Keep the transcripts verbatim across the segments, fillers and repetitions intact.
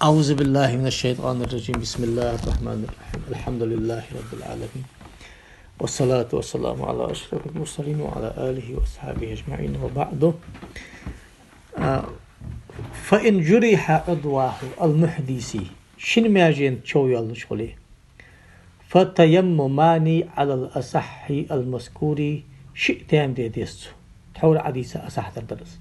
أعوذ بالله من الشيطان الرجيم. بسم الله الرحمن الرحيم. الحمد لله رب العالمين. والصلاة والسلام على أشرف المرسلين وعلى آله وأصحابه أجمعين، وبعد. А, فإن جرح عضواه المحدث. Шин маьжен чов йолаш хуле. فتيممان على الأصح المذكور, шиъ таьма де деза цо. Тхьовра Ӏодийца асахьдар дар из.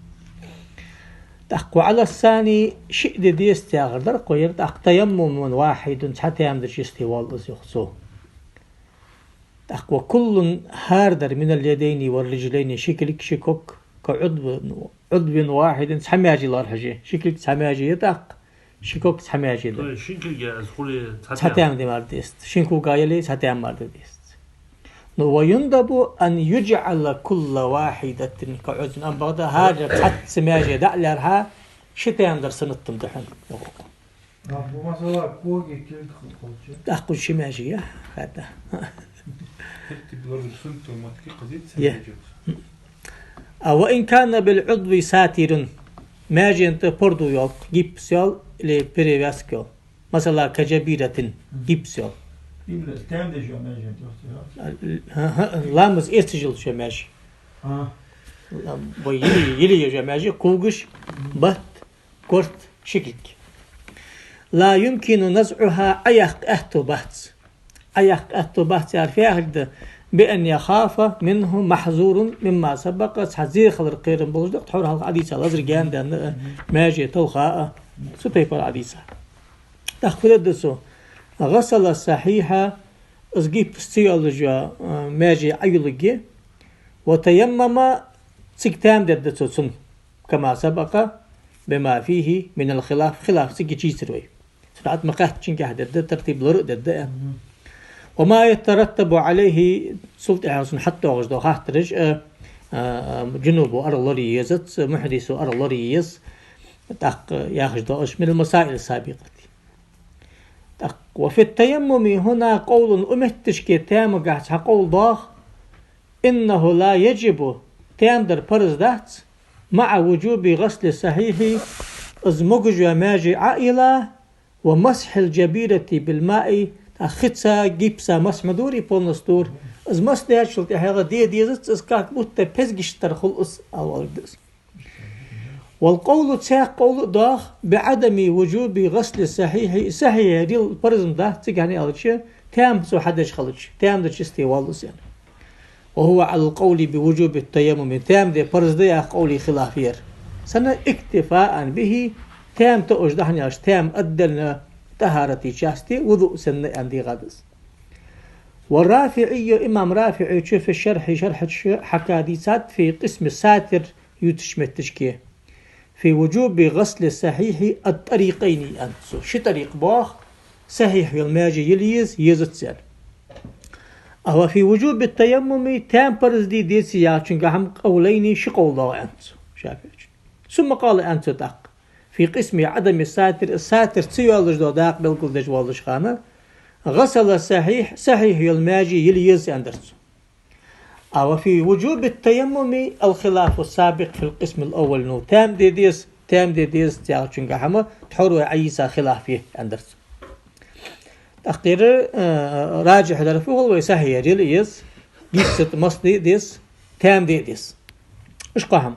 ТӀаккха وعلى الثاني, шиъ де деза цо яхар дар кхо яр, тӀаккха تيمم واحد, цхьа таьма дича йисте воал из, йоах цо. ТӀаккха وكل, хӀара дар, من اليدين والرجلين, ши кулг, ши ког, كعضو, عضو واحد, цхьа маьже лоархӀаш я. Ши кулг цхьа маьже я тӀаккха, ши ког цхьа маьже да. То есть шин кулга из хуле цхьа таьма де мара деза. Шин кулга яле цхьа таьма мара де деза. Ну, ويندب أن يجعل كل واحدة كعضو, амма бакъда хӀара цхьацца маьже дӀа а лаьрхӀа, ши таьма дар суннат да хьона. А, масала, коги кулг хул-, хулча. ТӀаккха ши маьже я, хӀаьта. Тертиб лоргаш суннат ма дий, кхы дийца. Я. Маьже. А وإن كان بالعضو ساتر, маьжен тӀа пордув йола, гипс йола или перевязка йола. Масала, كجبيرة, гипс йола. Именно таьма деш йола маьжен тӀа йола. А, хӀа, хӀа, ламаз эцаш йола маьже. А. Лам-, вай йили, йили йола маьже, когаш, бат, корта, ши кулг. لا يمكن نزعها, Ӏояккха аьттув бац. Ӏояккха аьттув бац яхар фу яхилга да? بأن يخاف منه محذور مما سبق, цхьа зе хилар кхерам болаш да-кх, тхьовра хьалха Ӏодийца лазар гаьна даьнна а, маьже талха а, цу тайпара Ӏодийца. ТӀаккха фу дергда цо? غسل الصحيح, из гипс ца йоаллаш йола, а, маьже Ӏоюлларгья, وتيمم, цига таьма дергда цо цунна. كما سبق بما فيه من الخلاف, хилаф цига чийцар вай. Цун хьатта ма кхаьчча, цунгахьа дергда, тертиб лора а дергда, а. Мгм. وما يترتب عليه, цул тӀехьагӀа цунна хьатӀадоагӀаш дола хаттараш, а, а, а, джунубо ара лорае езац, мухьдисо ара лорае еза, тӀаккха яхаш дола уж, من المسائل السابقة. ТӀаккха وفي التيمم هنا قول, укх метташка таьмагахьа цхьа къовл доагӀа, إنه لا يجب, таьма дар парз дац, مع وجوب غسل الصحيح, из могаш йола маьже Ӏо а йилла, ومسح الجبيرة بالماء, тӀаккха хица, гипса масхь ма дий, полностью, из масхь даьчул тӀехьагӀа де дезац из, как будто пезгаш тара хул из, аьлар да из. والقول, цхьаькха къовл а доагӀа, بعدم وجوب غسل الصحيح, сахьихь рила парз ма дац, цигахьа аьлча, таьма цо хьадеш хилча, таьма дича йисте воал из, аьнна. وهو على القول بوجوب التيمم, таьма де парз да яха къовла хилаф я ер. Сенна? اكتفاء به, таьма тоъаш да хьона аьлча, таьма отдельно тӀахарата части, вузуъ санна, аьнна дийгӀад из. والرافعي, имам РафиӀийс في الشرح, шархьа чу хьака дийцад, في قسم الساتر, ювцача метташка, في وجوب غسل الصحيح الطريقين, аьннад цо. Ши тӀарикъ боагӀа, сахьихь йола маьже йила еза, езац, аьнна. А وفي وجوب التيمم, таьма парз дий, деций яхачунгахьа قولين, ши къовл доагӀа, аьннад цо, ШафиӀийчун. ثم قال, аьннад цо тӀаккха, في قسم عدم الساتر, сатир ца йоаллаш дола дакъа белгалдеш волча хана, غسل الصحيح, сахьихь йола маьже йила еза, аьннадар цо. А وفي وجوب التيمم الخلاف السابق في القسم الأول, ну, таьма де деза, таьма де деза яхачунгахьа ма тхьовра вай Ӏодийца хилаф я, аьннадар цо. ТӀаккха ер, э, раджихь дар фу хул вай, сахьихь яр йила еза, гипс тӀа масхь де деза, таьма де деза. Уж кхо хӀама.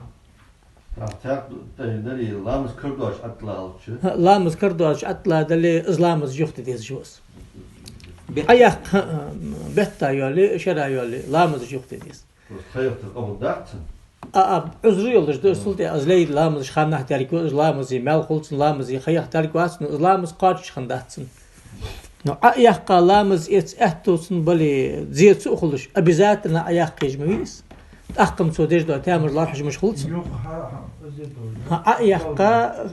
ТӀаккха цхьаькха тӀа дар, ламаз карадоацаш Ӏотталалча. ХӀа, ламаз карадоацаш Ӏоттала дале, из ламаз юхаде дезаш ва из. Бетта. Ӏояккха, хӀа, бетта йоале, шера йоале, ламаз юхаде деза. Просто ха яхийтар къабул дац цун. А, а, Ӏузр йолаш да, цул тӀехьа из лай ламазаш ханнахьа даьрг ва, из ламазе маьл хул цун, ламазе ха яхийта даьрг вац цун, из ламаз кхоачаш хиннадац цун. Ну, Ӏояьккха ламаз эца аьттув цун бале, зе ца а хулаш, обязательно Ӏояккха езаш ма вий из. ТӀаккха-м цо деш дола таьмар лоархӀаш муш хул цун. Юха, хӀа, хӀа, из де долаш. ХӀа, Ӏояьккха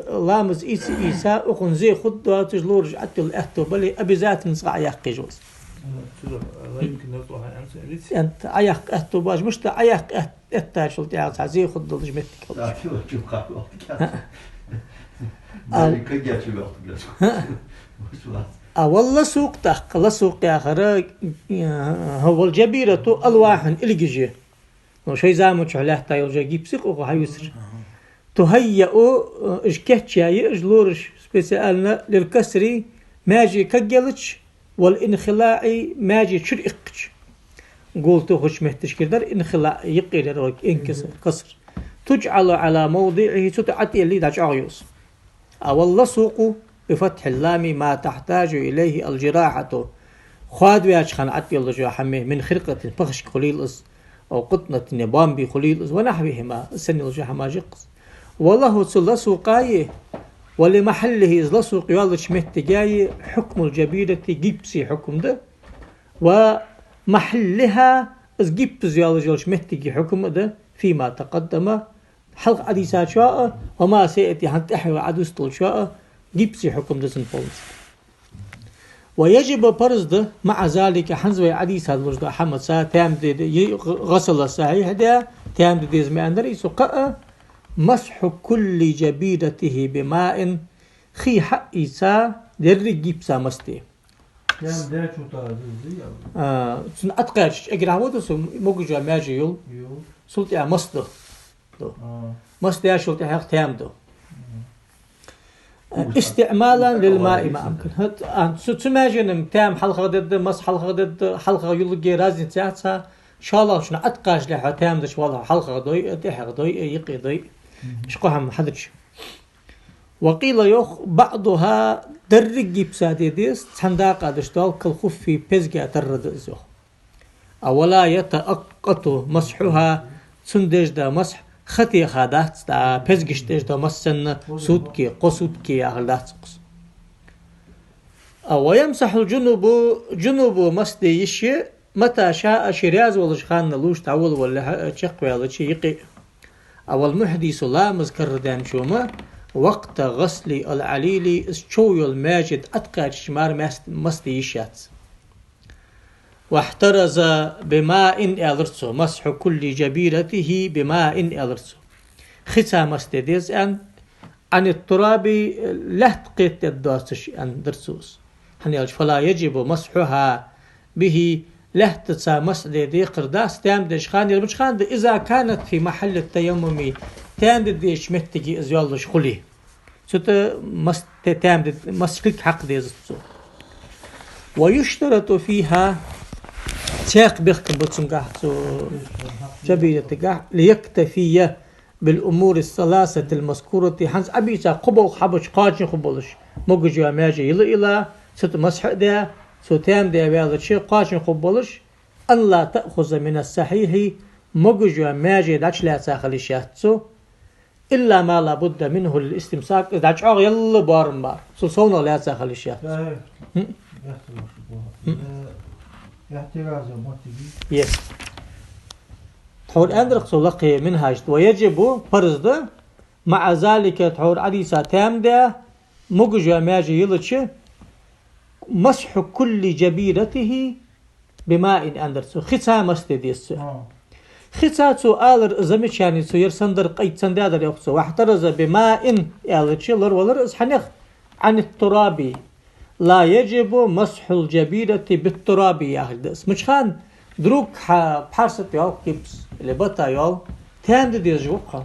ламаз ийца, ийца, укхун зе хургдоацаш лораш Ӏоттайилла аьттув бале, обязательно цкъа Ӏояккха езаш ва из. Ана, цудухьа, ла юмкин назъуха, аьнна цо аьлча. Эн Ӏояккха аьттув баш, мишта Ӏояккха аьт-, эттачул тӀехьагӀа цхьа зе хургдолаш моттиг хилча. Да, тила чу кхавал кяц. А. Ай, кагачу вахт, блядь. А валла сукъ тӀаккха, ла сукъ яхар, э, хӀа, вал джабирату алвахьун, илгаж я. Ну, шоай заман чухь лаьтта йолча гипсах укхо хьаювцар. Ага. تهيأ, э, уж кийчъяь я, уж лоруш специально, للكسر, маьже кагъелча, والانخلاع, маьже чура иккхача. Гул тохача метташкара дар инхилаъ, юкъера дар вай инкисар, каср. تجعل على موضعه, цу тӀа ӀотӀаелле дӀачӀоагӀйу из. А واللصوق بفتح اللام ما تحتاج إليه الجراحة. Хоадаваьча хана ӀотӀайоалаш йола хӀама, من خرقة, пахашка хулийла из, أو قطنة, е бамби хулийла из, ونحوهما, из санна йолча хӀамашка из. وله, цу ласукъа я, ولمحله, из ласукъ йоалача меттиге я, حكم الجبيرة, гипса хьукам да, ومحلها, из гипс йоалаш йолча меттиге хьукам а да, فيما تقدم, хьалха Ӏодийцачоа а, وما سيأتي, хӀанз тӀехьа Ӏодувцаш долчоа а, гипса хьукам да цун полностью. ويجب, парз да, مع ذلك, хӀанз вай Ӏодийца долаш дола хӀамаца, таьма де, е, غسل الصحيح даь, таьма де деза маӀан дар из, цу кхаъ, مسح كل جبيرته بماء, хий хьаийца, деррига гипса масде. Таьма даьчул тӀехьагӀа деза, я? А, цунна ӀотӀакхаьчача эггара хьалха вода цо, могаш йола маьже йол. Йол. Цул тӀехьагӀа масду. Ду. А. Масдаьчул тӀехьагӀа таьма ду. Мгм. استعمالا للماء ما أمكن. ХӀаьта, а, цу, цу маьженна таьма хьалхагӀа дергда, мас хьалхагӀа дергда, хьалхагӀа йолга разница яц. ШоллагӀчунна ӀотӀакхачале хьо таьма деш вале, хьалхагӀа дой, тӀехьагӀа дой, юкъе дой. Мгм. Ишта кхо хӀама хьадича. وقيل, йоах, بعضها, деррига гипса де деза, цхьан дакъа деш дола, كالخف, пезга тарра да из, йоах. А ولا يتأقت مسحها, цунна деш дола масхь ха теха дац, тӀа пезгашта деш дола масхь санна, сутки, кхо сутки яхар дац укхаза. А ويمسح الجنب, жунубо масде йиш я, متى شاء, ше раьза волча хана лувш дӀаволавалалехьа, чакхваьлча юкъе. А والمحدث, ламаз карадаьнначо ма, وقت غسل العليل, из чов йола маьже тӀа ӀотӀакхаьчача мара мас-, масде йиш яц. واحترز بماء, аьлар цо, مسح كل جبيرته بماء, аьлар цо. Хица масде деза, аьнна, عن التراب, лаьтта кхетаде доацаш, аьнна, дар цо из. ХӀана аьлча, فلا يجب مسحها به, лаьттаца масхь де декхар дац, таьма деш хана, ер мича хана да, إذا كانت في محل التيمم, таьма де дезача меттиге из йоаллаш хуле. Цу тӀа мас-, те-, таьма де, масхь кулг хьакха деза цо. ويشترط فيها, цхьаькха бехкам ба цунгахь, цу джабиратагахь, ليكتفي بالأمور الثلاثة المذكورة, хӀанз Ӏобийца кхо болх хьабича кхоачам хургболаш, могаш йола маьже йилла-йилла, цу тӀа масхь а даь, цо таьма даь ваьлча кхоачам хургболаш, أن لا تأخذ من الصحيح, могаш йола маьже дӀачулаьца хила йиш яц цо, إلا ما لا بد منه للاستمساك, из дӀачӀоагӀъялла боарам бар, цул совнагӀа лаьца хила йиш яц. Э, хм? Яхтар ваш бо. Хм. Э, яхтар аз мотиги. Е. Тхьовра аьннадар-кх цо лакхе Минхьажа тӀа: ويجب, парз да, مع ذلك, тхьовра Ӏодийца таьма даь, могаш йола маьже йиллача, مسح كل جبيرته بماء, аьннадар цо, хица масде деза цо. А. Хица цо алар замечани цо ер санна дар, къайд санна даьдар, йоах цо. واحترز بماء аьлча, лоравелар из хьанах? عن التراب. لا يجب مسح الجبيرة بالتراب яхилга да из. Мича хана? Друг хьа пхьарса тӀа йоал гипс, или бата йоал, таьма де дезаш ва-кх хьо.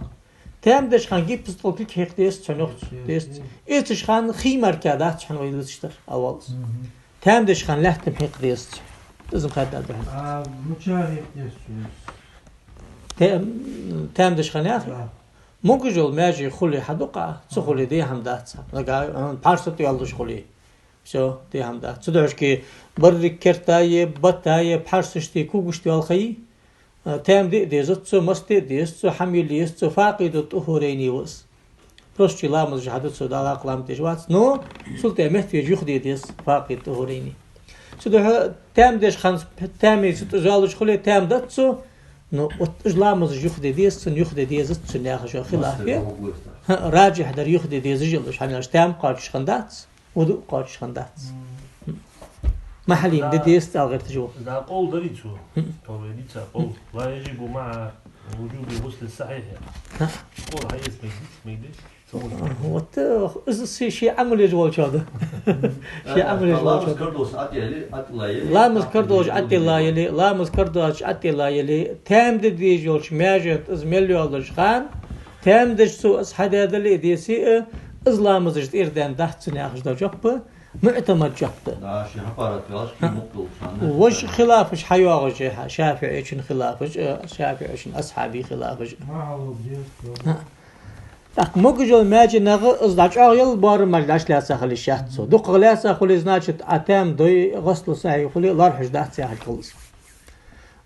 Таьма деш хана гипса тӀа кулг хьекха дезац хьона, йоах цо, дезац. Ийцача хана хий мара дац хьона вай дувцаш дар, а, валлахӀи. Мгм. Таьма деш хана лаьтта-м хьекха дезац. Из-м хаьдда да хьона. А мича хьекха дезац? Та-, таьма деш хана яхар? Да. Могаш йола маьже хуле хьадукха, ца хуле де хӀама дац. Нагахь, а, пхьарса тӀа йоаллаш хуле. Всё, де хӀама дац. Цудухьа-кх берригача керта е, бата е, пхьарсашта е, когашта йола ха е, а, таьма де а дезац цо, масде а дезац цо, хӀама йилла езац цо, فاقد الطهورين ва из. Просто ше ламазаш хьаду цо, Далла къаьстта ламаз деш вац, но цул тӀехьа меттавеча юхаде деза, فاقد الطهورين. Цудухьа таьма деш хана, таьма цу тӀа йоаллаш хуле, таьма дац цо, но вот уж ламазаш юхаде деза цунна, юхаде дезац цунна яхаш йола хилаф я. ХӀа, раджихь дар юхаде дезаш йолаш, хӀана аьлча таьма кхоачаш хиннадац. Вуду кхоачаш хиннадац. Мгм. Махьаллин де дезац ала гӀерташ ва. Да, къовл дарий цо? Мгм. Тхьовра дийца къовл. لا يجب مع وجوب غسل الصحيح. ХӀа. Къовл хьаэца мегадий, мегадий? Ца ховш. Вот, э, из ши, ши Ӏамал еш волчоа да. Мгм. Ши Ӏамал еш волчоа да. Ламаз кардолаш ӀотӀаелле, ӀотӀаелла елле, ламаз кардолаш ӀотӀаелла елле, ламаз кардолаш ӀотӀаелла елле, таьма де дезаш йолча маьжен тӀа из мел йоаллаш хана, Таьма деш цо из хьадаь дале а, деце а, из ламазаш тӀера даьнна дац цун яхаш да жоп, муӀтамад жоп да. Да, ши хьапарат ваьлча, кхы мукъа долча хана. Вож хилафаш хьайоагӀаш я, ШафиӀийчун хилафаш, э, ШафиӀийчун асхьабий хилафаш. ТӀаккха могаш йола маьже нагӀа из дӀачӀоагӀъяла боарам мара дӀалаьца хила йиш яц цо. ДукхагӀа лаьца хуле, значит, Ӏа таьма дой, гӀасл сахьихь хуле, лоархӀаш дац яхилга хул из.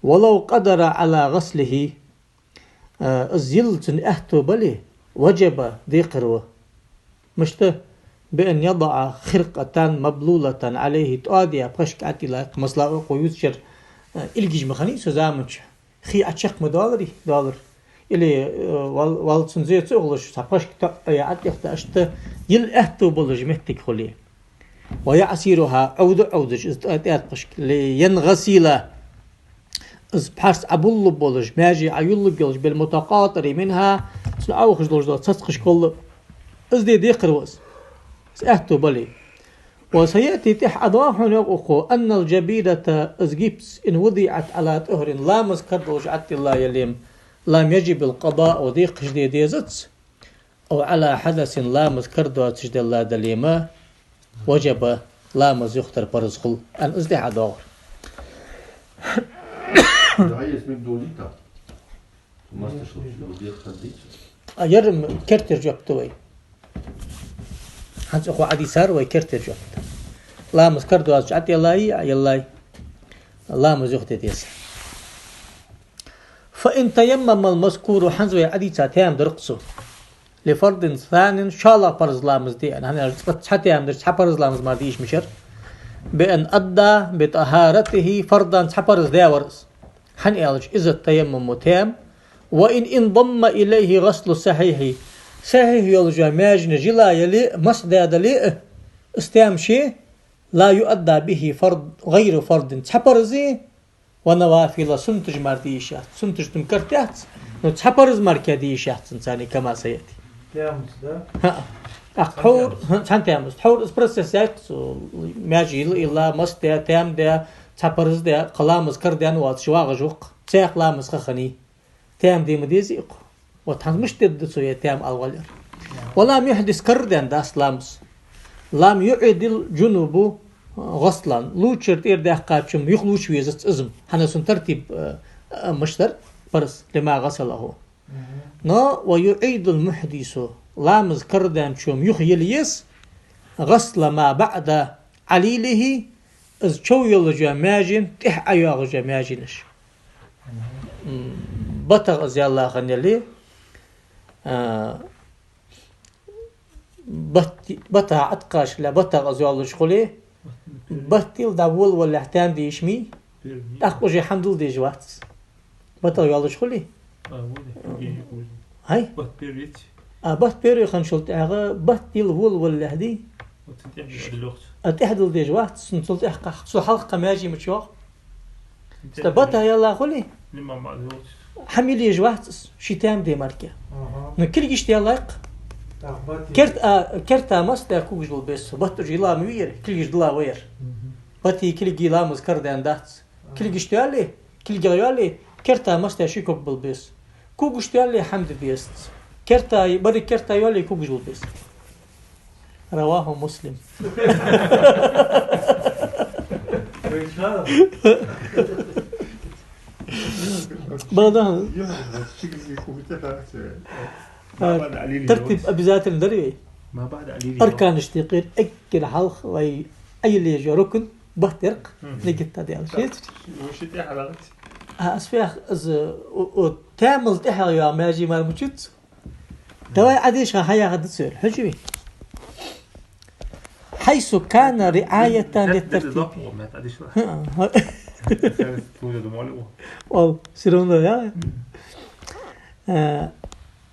ولو قدر على غسله, э, из йилла цунна аьттув бале, وجب, декхар ва. Мишта? بأن يضع خرقة مبلولة عليه, тӀоадаь пхашка ӀотӀайилла, масала, укхо ювцача, э, илгиж ма хиннай цу заман чу. Хий Ӏочакх ма доаларий, доалар. Или, э, вал-, валлахӀи, цун зе ца ухалуш, цхьа пхашка тоӀаяь ӀотӀайихьа, иштта йилла аьттув болаш моттиг хуле. ويعصرها, Ӏовда, Ӏовдаш из тӀа-, тӀаьрпхашка, ليغتسل, из пхьарс Ӏобулларгболаш, маьже Ӏойилларгйолаш, بالمتقاطر منها, цун Ӏовхаш долаш дола цацхашкал, из де декхар ва из, из аьттув бале. وسيأتي, тӀехьа ӀодоагӀа хьона, йоах укхо, أن الجبيرة, из гипс, إن وضعت على طهر, ламаз кара долаш ӀотӀайилла яле-м, لم يجب القضاء, декхаш де дезац, أو على حدث, ламаз кара доацаш делла дале-м, وجب, ламаз юхатар параз хул, аьнна, из тӀехьа ӀодоагӀар. Да, есть мегдолита. Маста шо, шо, бех хаддийца. А ер-м кертера жоп да вай. ХӀанз укхо Ӏодийцар вай кертера жоп да. Ламаз кара доацаш ӀотӀайиллай, а, йиллай, ламаз юхаде деза. فإن تيمم المذكور, хӀанз вай Ӏодийца таьма дир-кх цо. لفرض ثان, шоллагӀа параз ламаз де аьнна. ХӀана аьлча цкъа цхьа таьма деш, цхьа параз ламаз мара де йиш мичар. بأن أدى بطهارته فرضا, цхьа параз даь вар из. ХӀана аьлча, إذا التيمم, таьма, وإن انضم إليه غسل الصحيح, сахьихь йолча маьженаш йилла яле а, масхь даь дале а, из таьма ше, لا يؤدى به فرض, غير فرض, цхьа параз, ونوافل, суннаташ мара де йиш яц. Суннаташ тӀом карт яц, но цхьа параз мара кхы де йиш яц цунца, كما سيأتي. Таьмас, да? ХӀаъ. ТӀаккха тхьовра, хӀа, цхьан таьмас. Тхьовра из процесс яьккха цо, маьже йилла, йилла, масхь даь, таьма даь, цхьа параз даь, кхы ламаз кара даьнна воацаш вагӀаш ва-кх. Цхьаькха ламаз ха хиннай. Таьма де ма дезий укхо. Вот хӀанз мишта дергда цо ер таьма ала валар. ولم يحدث, кара даьнна дац ламаз. لم يعد الجنب غسلا. Лувчар тӀера даьккхачо-м юхалувча везац из-м. ХӀана, цун тартиб, э, э, мишта дар, параз, لما غسله. Но ويعيد المحدث, ламаз кара даьнначо-м юхаела еза, غسل ما بعد عليله, из чов йолча маьжен тӀехьа ӀойоагӀача маьженаш. М, батагӀа из яьлла хинна яле, а, бат-, бата Ӏоткъаш ле, батагӀа из йоаллаш хуле, бат йилла дӀаволавалалехь таьма де йиш мий? ТӀаккха уже хӀама дилла дезаш вац. БатагӀа йоаллаш хуле? А, вот, хӀай? Бат первый. А, бат первый хинначул тӀехьагӀа бат йилла волавалалехь дий? Вот цун тӀехьа дилла дезаш вац. А, тӀехьа дилла дезаш вац, цун цул тӀехьа кхахь, цул хьалха маьже мича йоагӀа? Цун тӀехьа. Бата ялла хуле? Нима ма дилла. ХӀама йила езаш вац из, ше таьма де мара кхы. Аха. Но кулгаш тӀа яллай-кх. Так, бат йилла. Керт-, а, керта масхь даь кулгаш дилла беза цо. Бат уже йилла ма вий ер, кулгаш дилла ва ер. Мгм. Бати кулги ламаз кара даьнна дац. Кулгаш тӀа йоалле, кулгех йоалле, керта масхь даь ши ког бала беза. Кулгаш тӀа йоалле, хӀама де дезац. Керта, беррига керта йоалле, кулгаш бала беза. رواه مسلم. Бала да. А, тартиб обязательно дарий вай? Ма баӀда Ӏалийли. Арканаш тӀехьа эггара хьалха вай Ӏойила езаш йола рукн бат яр-кх, мгм, нигат тӀа даьлча. Шийца? Ши тӀехьа даьлча. А, аз фу йоах, из, о, о, таьмал тӀехьа йоагӀа маьже мара мича дац? Давай Ӏадийша хьаяхар да цар. Хьажа вай. حيث كان رعاية للترتيب. ХӀа, хӀа. Ол, всё равно, я? Э,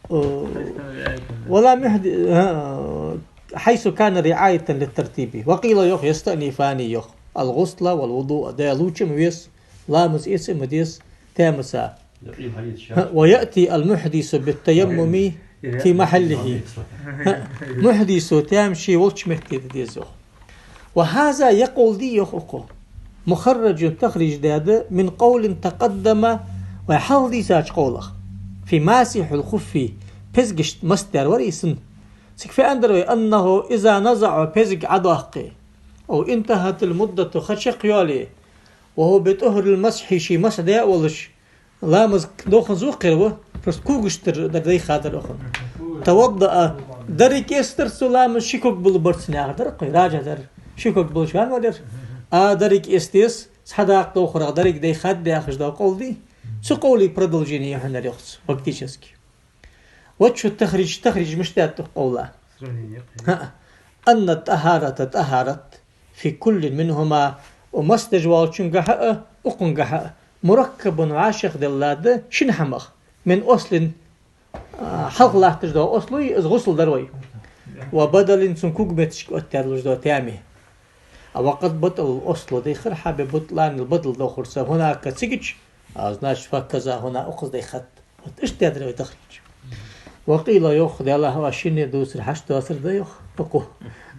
о, ولا محد-, э, حيث كان رعاية للترتيب. وقيل, йоах, يستأنفان, йоах. الغسل والوضوء. Даь лувча-м веза, ламаз эца-м деза, таьмас а. ويأتي المحدث بالتيمم في محله. Муьхдисо таьма ше волча метте де деза, йоах. وهذا, ер къовл дий, йоах укхо, مخرج, тахриж даьд, من قول تقدم, вай хьалха дийцача къовлах. في ماسح الخف, пезигашта масхь даьр вар из сона. Цига фу аьннадар вай: «أنه إذا نزع», пезиг Ӏодоаккхе, «أو انتهت المدة», ха чакхйоале, «وهو بطهر المسح», ше масхь даь а волаш, ламаз доханза укхера ва, просто когаш тӀара дар дайхадар укхун. «توضأ», деррига эцадар цо ламаз, ши ког болабар цун яхар дар кхы, раджихь дар. Ши ког болаш ваьнна валар. А деррига эца деза, цхьа дакъа довхарах деррига дайхад яхаш дола къовл дий, цу къовла продолжение я хьона ер йоах цо, фактически. وجه التخريج, тахридж мишта даьд укх къовла? Сравнение. ХӀаъ. «أن الطهارة», тӀахарат, «في كل منهما», укх масхь деш волчунгахьа а, укхунгахьа а, «مركب», вӀашагӀделла да шин хӀамах, «من أصل», а, хьалха латташ дола осло я из, гӀусл дар вай, «وبدل», цун кога метташка оттадаь долаш дола таьма. А «وقد بطل الأصل» дийхар хьа, «ببطلان البدل» довхарца, «هناك» цигача, а, значит, «فكذا هنا», укхаза дайхад. Вот иштта даьдар вай тахридж. «وقيل», йоах, Даьллахь, оаш шинне дувцар хьашт доацар да, йоах, укхо.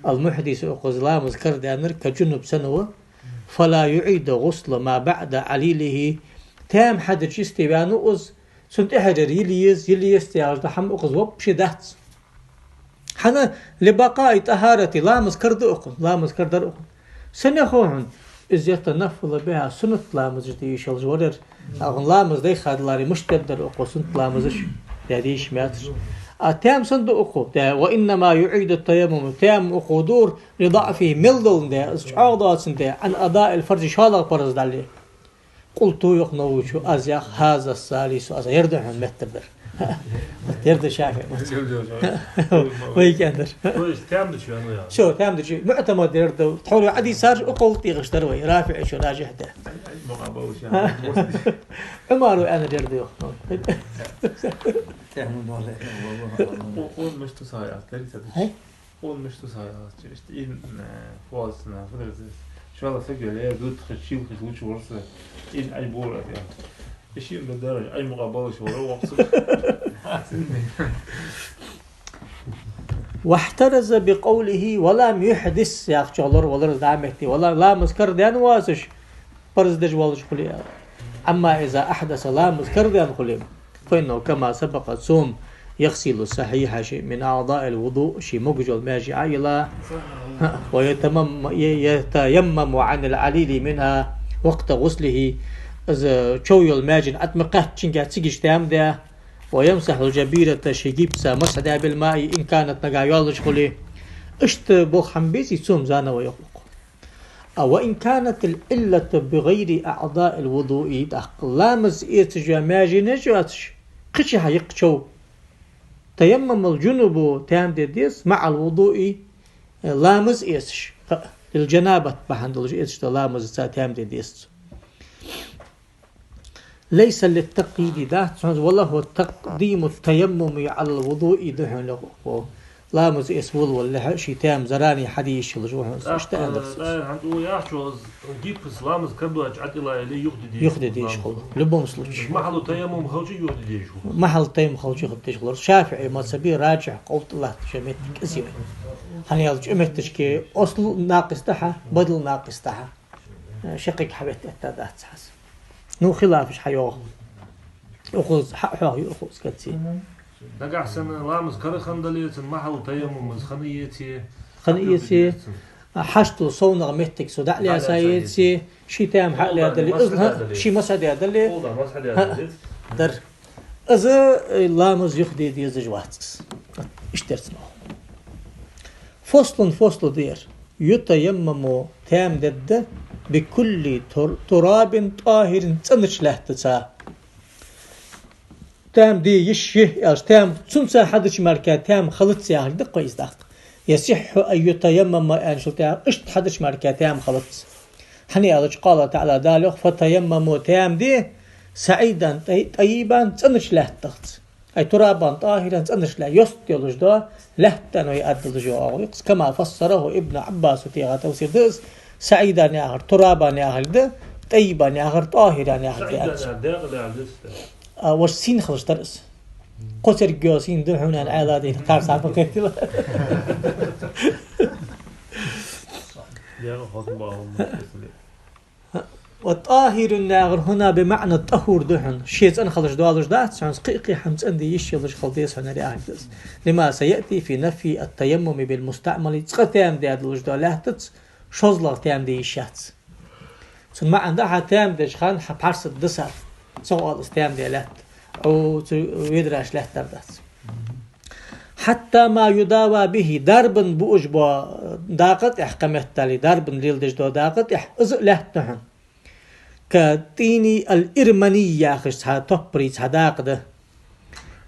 «المحدث», укхаза ламаз карадаьннар, «كالجنب» санна ва, «فلا يعيد غسل ما بعد عليله». Таьма хьадича йисте ваьнна ва из, цунна тӀехьара йила еза, йила езац яхаш дола хӀама укхаза вообще дац. ХӀана? «لبقاء طهارته», ламаз кара да укхун, ламаз кара дар укхун. Сенах хов хьона? «إذ يتنفل بها», суннат ламазаш де йиш йолаш вар ер. Укхун ламаз дайхадаларе мишта дергдар укхо суннат ламазаш? Де йиш яцар. А таьма сенна да укхо? Де, «وإنما يعيد التيمم», таьма укхо дора, «لضعفه», мел доландаь, из чӀоагӀа доацандаь, «عن أداء الفرض», шоллагӀа парз дӀале. «قلت», йоах Нававичо, аз йоах: «هذا الثالث», аз, ер да хьона меттадар. Вот ер да ШафиӀий мазхӀаб. Вай кӀандар. То есть таьма дича ваьнна ва яхар? Всё, таьма дича. МуӀтамад ер да. Тхьовра Ӏодийцараш укх къовла тӀехьа дар вай, РафиӀичо раджихь даь. Ӏумара аьннар ер да, йоах. Таьма дола. Укхо мишта сая, ас дари ца дича. ХӀай? Укхо мишта сая, ас чу, иштта ин, э, фоцна, фу дар из. ШоллагӀа саг йоле, дутхаш, чилхаш луча ворса, ин Ӏай бора, я. Ишин да дараш, Ӏай мукъа балаш вара, воксу. «واحترز بقوله ولم يحدث», яхачох лоравалар из дӀа метте. Вала, ламаз карадаьнна воацаш, парз деш волаш хуле, аьлар. «أما إذا أحدث», ламаз карадаьнна хуле, «فإنه كما سبق», цо-м «يغسل الصحيح من أعضاء الوضوء», ший могаш йола маьже Ӏоилла, «ويتمم-، ي-، يتيمم عن العليل منها وقت غسله», из чов йола маьжен ӀотӀа ма кхаьччинге цига иштта таьма даь, «ويمسح الجبيرة», ший гибца масхь даь, «بالماء», إن كانت, нагахь йоаллаш хуле. Иштта болх хӀама безий цо-м, заново йоах укхо. А «وإن كانت العلة بغير أعضاء الوضوء», тӀаккха ламаз эцаш йола маьженаш йоацаш, кхычахьа я-кх чов. «تيمم الجنب», таьма де деза, «مع الوضوء», ламаз эцаш. ХӀаъ, «للجنابة» бахьан долаш эцаш дола ламазаца таьма де деза цо. «ليس للتقييد», дац хьона из, «وله تقديم التيمم على الوضوء» да хьона укхо. Ламаз эца волавалалехьа, ший таьма заранее хьаде йиш йолаш ва хьона из, иштта аьннадар цо. ТӀаккха, э, хӀанз укхо яхачох, гипс ламаз карадоацача ӀотӀаилла яле юхаде дезаш хӀама. Юхаде дезаш хул. В любом случае. Махьаллу таяммум хилча юхаде дезаш хул. Махьаллу таяммум хилча юхаде дезаш хул. ШафиӀий мазхӀабе раджихь къовл тӀа латташ йола моттиг из я. ХӀана аьлча, цу моттигашка асл накъис да хьа, бадал накъис да хьа. Шаккхе хьаветта этта дац хьа из. Ну, хилафаш хьайоагӀа. Укхаза хьа-, хьоахаю укхо из каци. Нагахь санна ламаз кара хинна дале, цун махьаллу таяммум из хинна еце, хинна еце, хьаштал совнагӀа моттиг цо дӀа а лаьца еце, ший таьма хьа а лаьдале, из, хӀаъ, ший масхь даь дале, хӀаъ, дар. Из, э, ламаз юхаде дезаш вац из. Иштта дар цун. «فصل», фосл да ер. «يتيمم», таьма дергда, «بكل تر-، تراب طاهر», цӀенача лаьттаца. Таьма де йиш я аьлча, таьма цунца хьадича мара таьма хилац яхилга да-кх из тӀаккха. «يصح أن يتيمم» аьнна шул тӀехьа, иштта хьадича мара таьма хилац. ХӀана аьлча, قال تعالى, Дала йоах: «فتيمموا», таьма де, «صعيدا طي-، طيبا», цӀенача лаьттахца. Ай, «ترابا طاهرا», цӀенача лаьтта, йост йолаш дола лаьтта аьнна вай аргдолаш йола оагӀув я-кх из. «كما فسره ابن عباس», тӀехьа тафсир да из, «صعيدا» яхар «ترابا» яхилга да, «طيبا» яхар «طاهرا» яхилга да. «صعيدا» яхар декъала яхар да из. А, воаш сийна хилча дар из. Кхо церг йола сийна да хьона аьнна, Ӏаьла дийна кхарсама кхетила. ДегӀа хоза бахьан ма والطاهر яхар هنا بمعنى الطهور да хьона. Ше цӀена хилаш долаш дац хьона, кхы-кхы хӀама цӀена де йиш йолаш хила деза хьона яхилга да из. لما سيأتي في نفي التيمم بالمستعمل, цкъа таьма даь долаш дола лаьттаца шозлагӀа таьма де йиш яц. Цун маӀан да, хьа таьма деча хана хьа пхьарс дисар. Цох оал из таьма даь лаьтта. Ӏу цу ведараш лаьттар дац. حتى ما يداوى به, дарбан буаш бола дакъа тӀехь кхаметтали, дарбан леладеш дола дакъа тӀехь из а лаьтта да хьона. كالطين الإرمني яхаш цхьа топпарий цхьа дакъа да.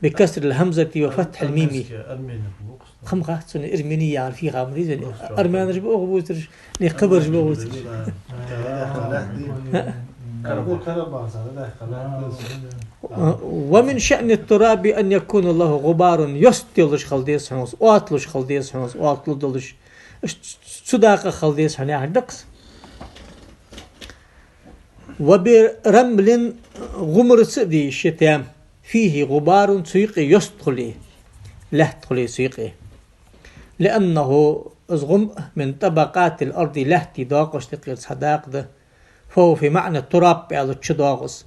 بكسر الهمزة وفتح الميم. Армянский, армянский букв. Хам хац цунна ирмини яхар фий хам ризани. Армянаш ба укх бувцараш, не кхыбараш ба укх бувцараш. Карабахса, да, Карабахса. ومن شأن التراب أن يكون له غبار, йост йолаш хила деза хьона из, оаталуш хила деза хьона из, оаталу долаш. Цу дакъа хила деза хьона яхар да-кх из. وبرمل, гӀумраца а де йиш я таьма, فيه غبار, цу юкъе йост хуле, лаьтта хуле цу юкъе. لأنه, из гӀум, من طبقات الأرض, лаьттий доакъошта юкъера цхьа дакъа да, فهو في معنى التراب аьлча доагӀа из.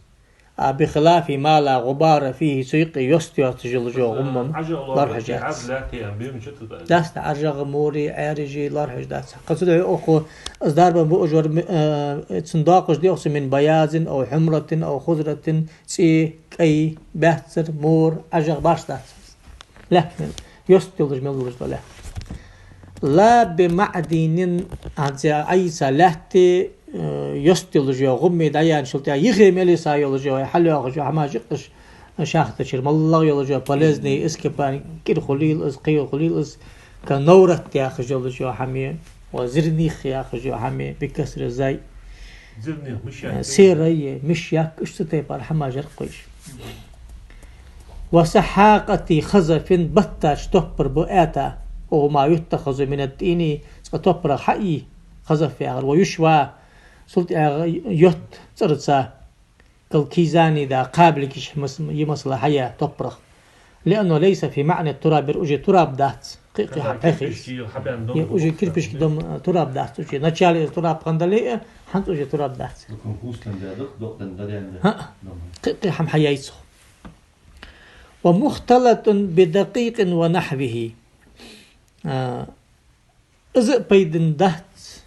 А, بخلاف ما لا غبار فيه, цу юкъе йост йоацаш йола гӀум-м лоархӀаш яц. Дац, Ӏаржагӏ, мори, Ӏаьржи лоархӀаш дац. Кхы цудухьа укхо, из дарбан буаш вар, э, цун доакъош дехуца من بياض أو حمرة أو خضرة, цӀи, кӀай, баьццара, мор, Ӏаржагӏ баш дац. Лаьтта мел, йост йолаш мел долаш дола лаьтта. لا بمعدن, хӀанз Ӏайса лаьтта, э, йост йолаш йола гӀум дӀаяьнначул тӀехьагӀа, йихе мел йиса йолаш йола, хьалйоахаш йола хӀамаш иккхаш, шахтачура моллагӀа йолаш йола полезни ископаемый, кӀира хулийла из, кхыйола хулийла из, ка новрат яхаш йолаш йола хӀама, ва зерниха яхаш йола хӀама, بكسر الزاي. Зерниха, мышьяк. Э, серай, мышьяк, уж цу тайпара хӀамаш яр-кх уж. وسحاقة خزف, баттача топпара ба аьта, وهو ما يتخذ من الطين, цкъа топпарах хьаий, خزف яхар, ويشوى, цул тӀехьагӀа йотт цӀерца, كالكيزان, да, кхаблигаш, мас-, е масала хьаяь топпарах. لأنه ليس في معنى التراب, ер уже тураб дац. Кхы-кхы хьа пхьехи. Кирпички, хьабаьнна дом. Е, уже кирпички дом, э, тураб дац. Уже начале из тураб хиннадале а, хӀанз уже тураб дац. Дукха хӀустлан да, дукха докъдан да, да, да. ХӀаъ. Дом. Кхы-кхы хӀама хьаяьй цох. ومختلط بدقيق ونحوه. А, из а пайдана дац,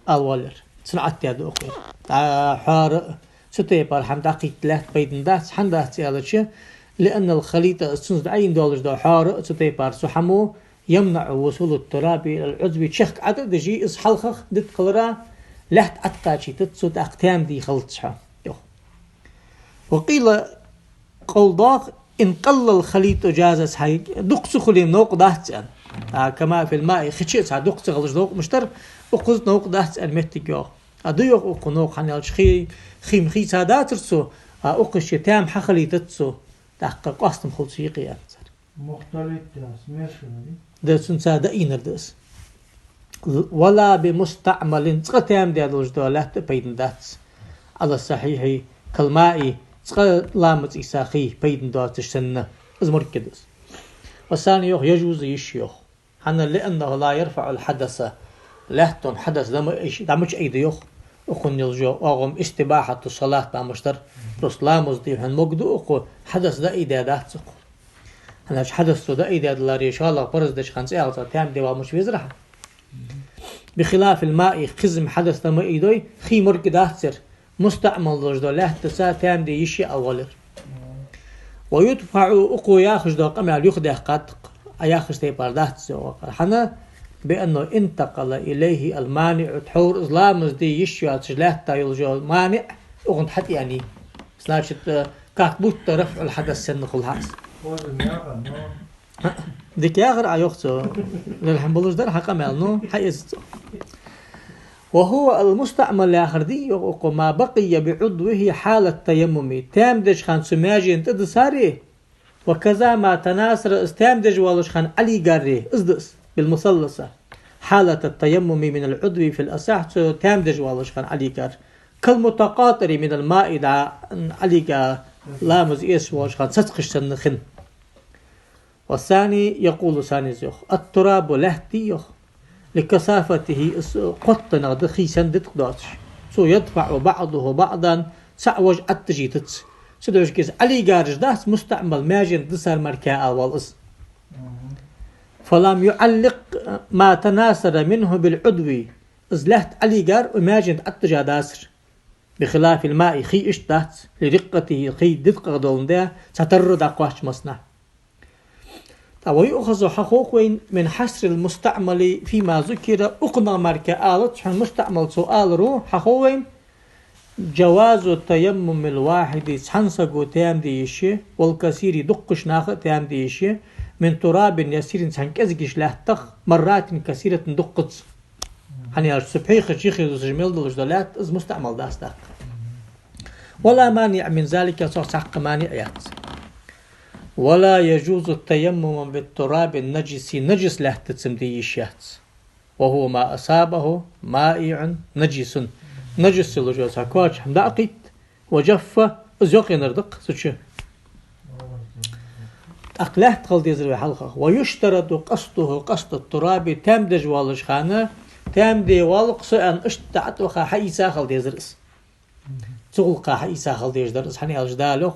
ала воаллар. Цун Ӏаттадаь да укхо. ДӀа хьоара а, цу тайпара хӀама дӀакхийтта лаьтта пайдана дац, хӀана дац аьлча, لأن الخليط, из цунца дӀаайна долаш дола хьоара а, цу тайпара цу хӀамо, يمنع وصول التراب إلى العضو, чехка ӀотӀадижи, из хьалхагӀа дита хилара лаьтта ӀотӀакхачийтац цо, тӀаккха таьма де хилац хьона, йоах. وقيل, къовл доагӀа, إن قل الخليط جاز, цхьа дукха ца хуле новкъа дац аьнна. А, كما في الماء, хи чу а цхьа дукха ца хилча новкъа мишта дар, укхаза новкъа дац аьнна моттиг йоагӀа. А, да йоах укхо новкъа, хӀана аьлча хи, хи-м хийца дацар цо, а, укхаза чу таьма хьахилийтац цо, тӀаккха къоастам хул цу юкъе аьнна цар. مختلط да, смешанный. Да, цунца дӀаайнар да из. ولا بمستعمل, цкъа таьма даь долаш дола лаьтта а пайдана дац. على الصحيح كالماء, цкъа ламаз ийца хий пайдана доацаш санна, из морг да из. والثاني, йоах, يجوز, йиш я, йоах. ХӀана, لأنه لا يرفع الحدث, лаьтто хьадас дӀа ма айш-, дӀа мича айду, йоах. Укхун йолаш йола оагӀув استباحة الصلاة ба мишта дар. Просто ламаз де хьона могаш да укхо, хьадас дӀаайдаь дац укхо. ХӀана аьлча хьадас цо дӀаайдаь даларе, шоллагӀа параз деча хана цӀагӀа цо таьма де валмаш везар хьа. بخلاف الماء, хиз-м хьадас дӀа ма айдой, хий морг дац ер. Мустаъмал долаш дола лаьттаца таьма де йиш я, ала воаллар. ويدفع, укхо яхаш дола къамаьл юхадаьккхад-кх, Ӏа яхача тайпара дац из, йоах. ХӀана? بأنه انتقل إليه المانع, тхьовра из ламаз де йиш йоацаш лаьтта йолаш йола маниӀ укхунна хьатӀаеннай. Значит, э, как будто رفع الحدث санна хул хьа из. Дика яхар Ӏа, йоах цо. Лерхьам болаш дар хьа къамаьл, ну, хьаэца цо. وهو المستعمل яхар да, йоах укхо, ما بقي بعضوه حال التيمم. Таьма деча хана цу маьжена тӀадисаре, وكذا ما تناثر, из таьма деш воаллача хана Ӏолийгаре, из да из, بالمثلثة. حالة التيمم من العضو في الأصح, цу таьма деш воаллача хана Ӏолийгар. كالمتقاطر من الماء, дӀа Ӏолийга ламаз эцаш воаллача хана цацахаш санна хинна. والثاني, يقول ثاني, из йоах: التراب, лаьтта я, йоах, لكثافته, из кхоттанагӀа да, хий санна дитка доацаш. Цо يدفع بعضه بعضا, цаӀ вож Ӏаттажийтац. Цудухьа кхы из Ӏалийгараш дац мустаӀмал, маьжен дисар мара кхы а алавал из. فلم يعلق ما تناثر منه بالعضو. Из лаьтта Ӏалийгар укх маьжен тӀа Ӏаттажа дацар. بخلاف الماء, хий иштта дац, لرقته, хий дидкъагӀа доландаь, цхьатарра дӀакхоачача массанахьа. ТӀаккха ويؤخذ, хьахов вайна, من حصر المستعمل فيما ذكر, укханах мара кхы а алац хьона мустаӀмал цо аларо, хьахов вайна, جواز تيمم الواحد, цхьан саго таямам де йиш я, والكثير, дуккхача наха а таямам де йиш я, من تراب يسير, цхьан кӀезигача лаьттах, مرات كثيرة, дуккхаза. ХӀана аьлча цу пхьегӀаш, йиххе дусаш мел долаш дола лаьтта, из мустаӀмал дац тӀаккха. ولا مانع من ذلك, цох цхьаккха маниӀ яц. ولا يجوز التيمم بالتراب النجس, нажас лаьттацам де йиш яц. وهو ما أصابه مائع نجس. Нажас йолаш йола цхьа коч хӀама дӀакхийтта, وجف, из йокъаеннар да-кх цу чу. ТӀаккха лаьтта хила дезар вай хьалха. ويشترط قصده قصد التراب, таямам деш воаллача хана, таямам де воалл-кх со аьнна, иштта тӀатӀаваха хьаийца хила дезар из. Цу гӀулакха хьаийца хила дезаш дар из, хӀана аьлча Дала йоах: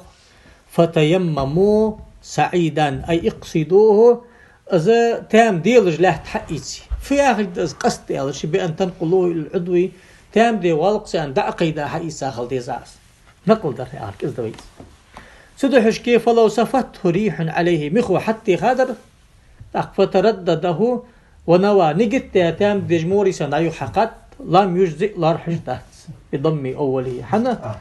فتيمموا صعيدا, أي اقصدوه, из таямам делаш лаьтта хьаийце. Фу яхилга да из къаст аьлча, بأن تنقلوه إلى العضو, таямам де воалл-кх со аьнна, дӀакхайда хьаийца хила деза из. Накъл дар яхар кӀезига да вайца. Цудухьа кхы, فلو سفته ريح عليه, михо хьаттехадар, тӀаккха فتردده ونوى, нигат даь таямам деш морийсан дӀа-юха хьакхатт, لم يجزئ, лоархӀаш дац, بضم أوله. ХӀана?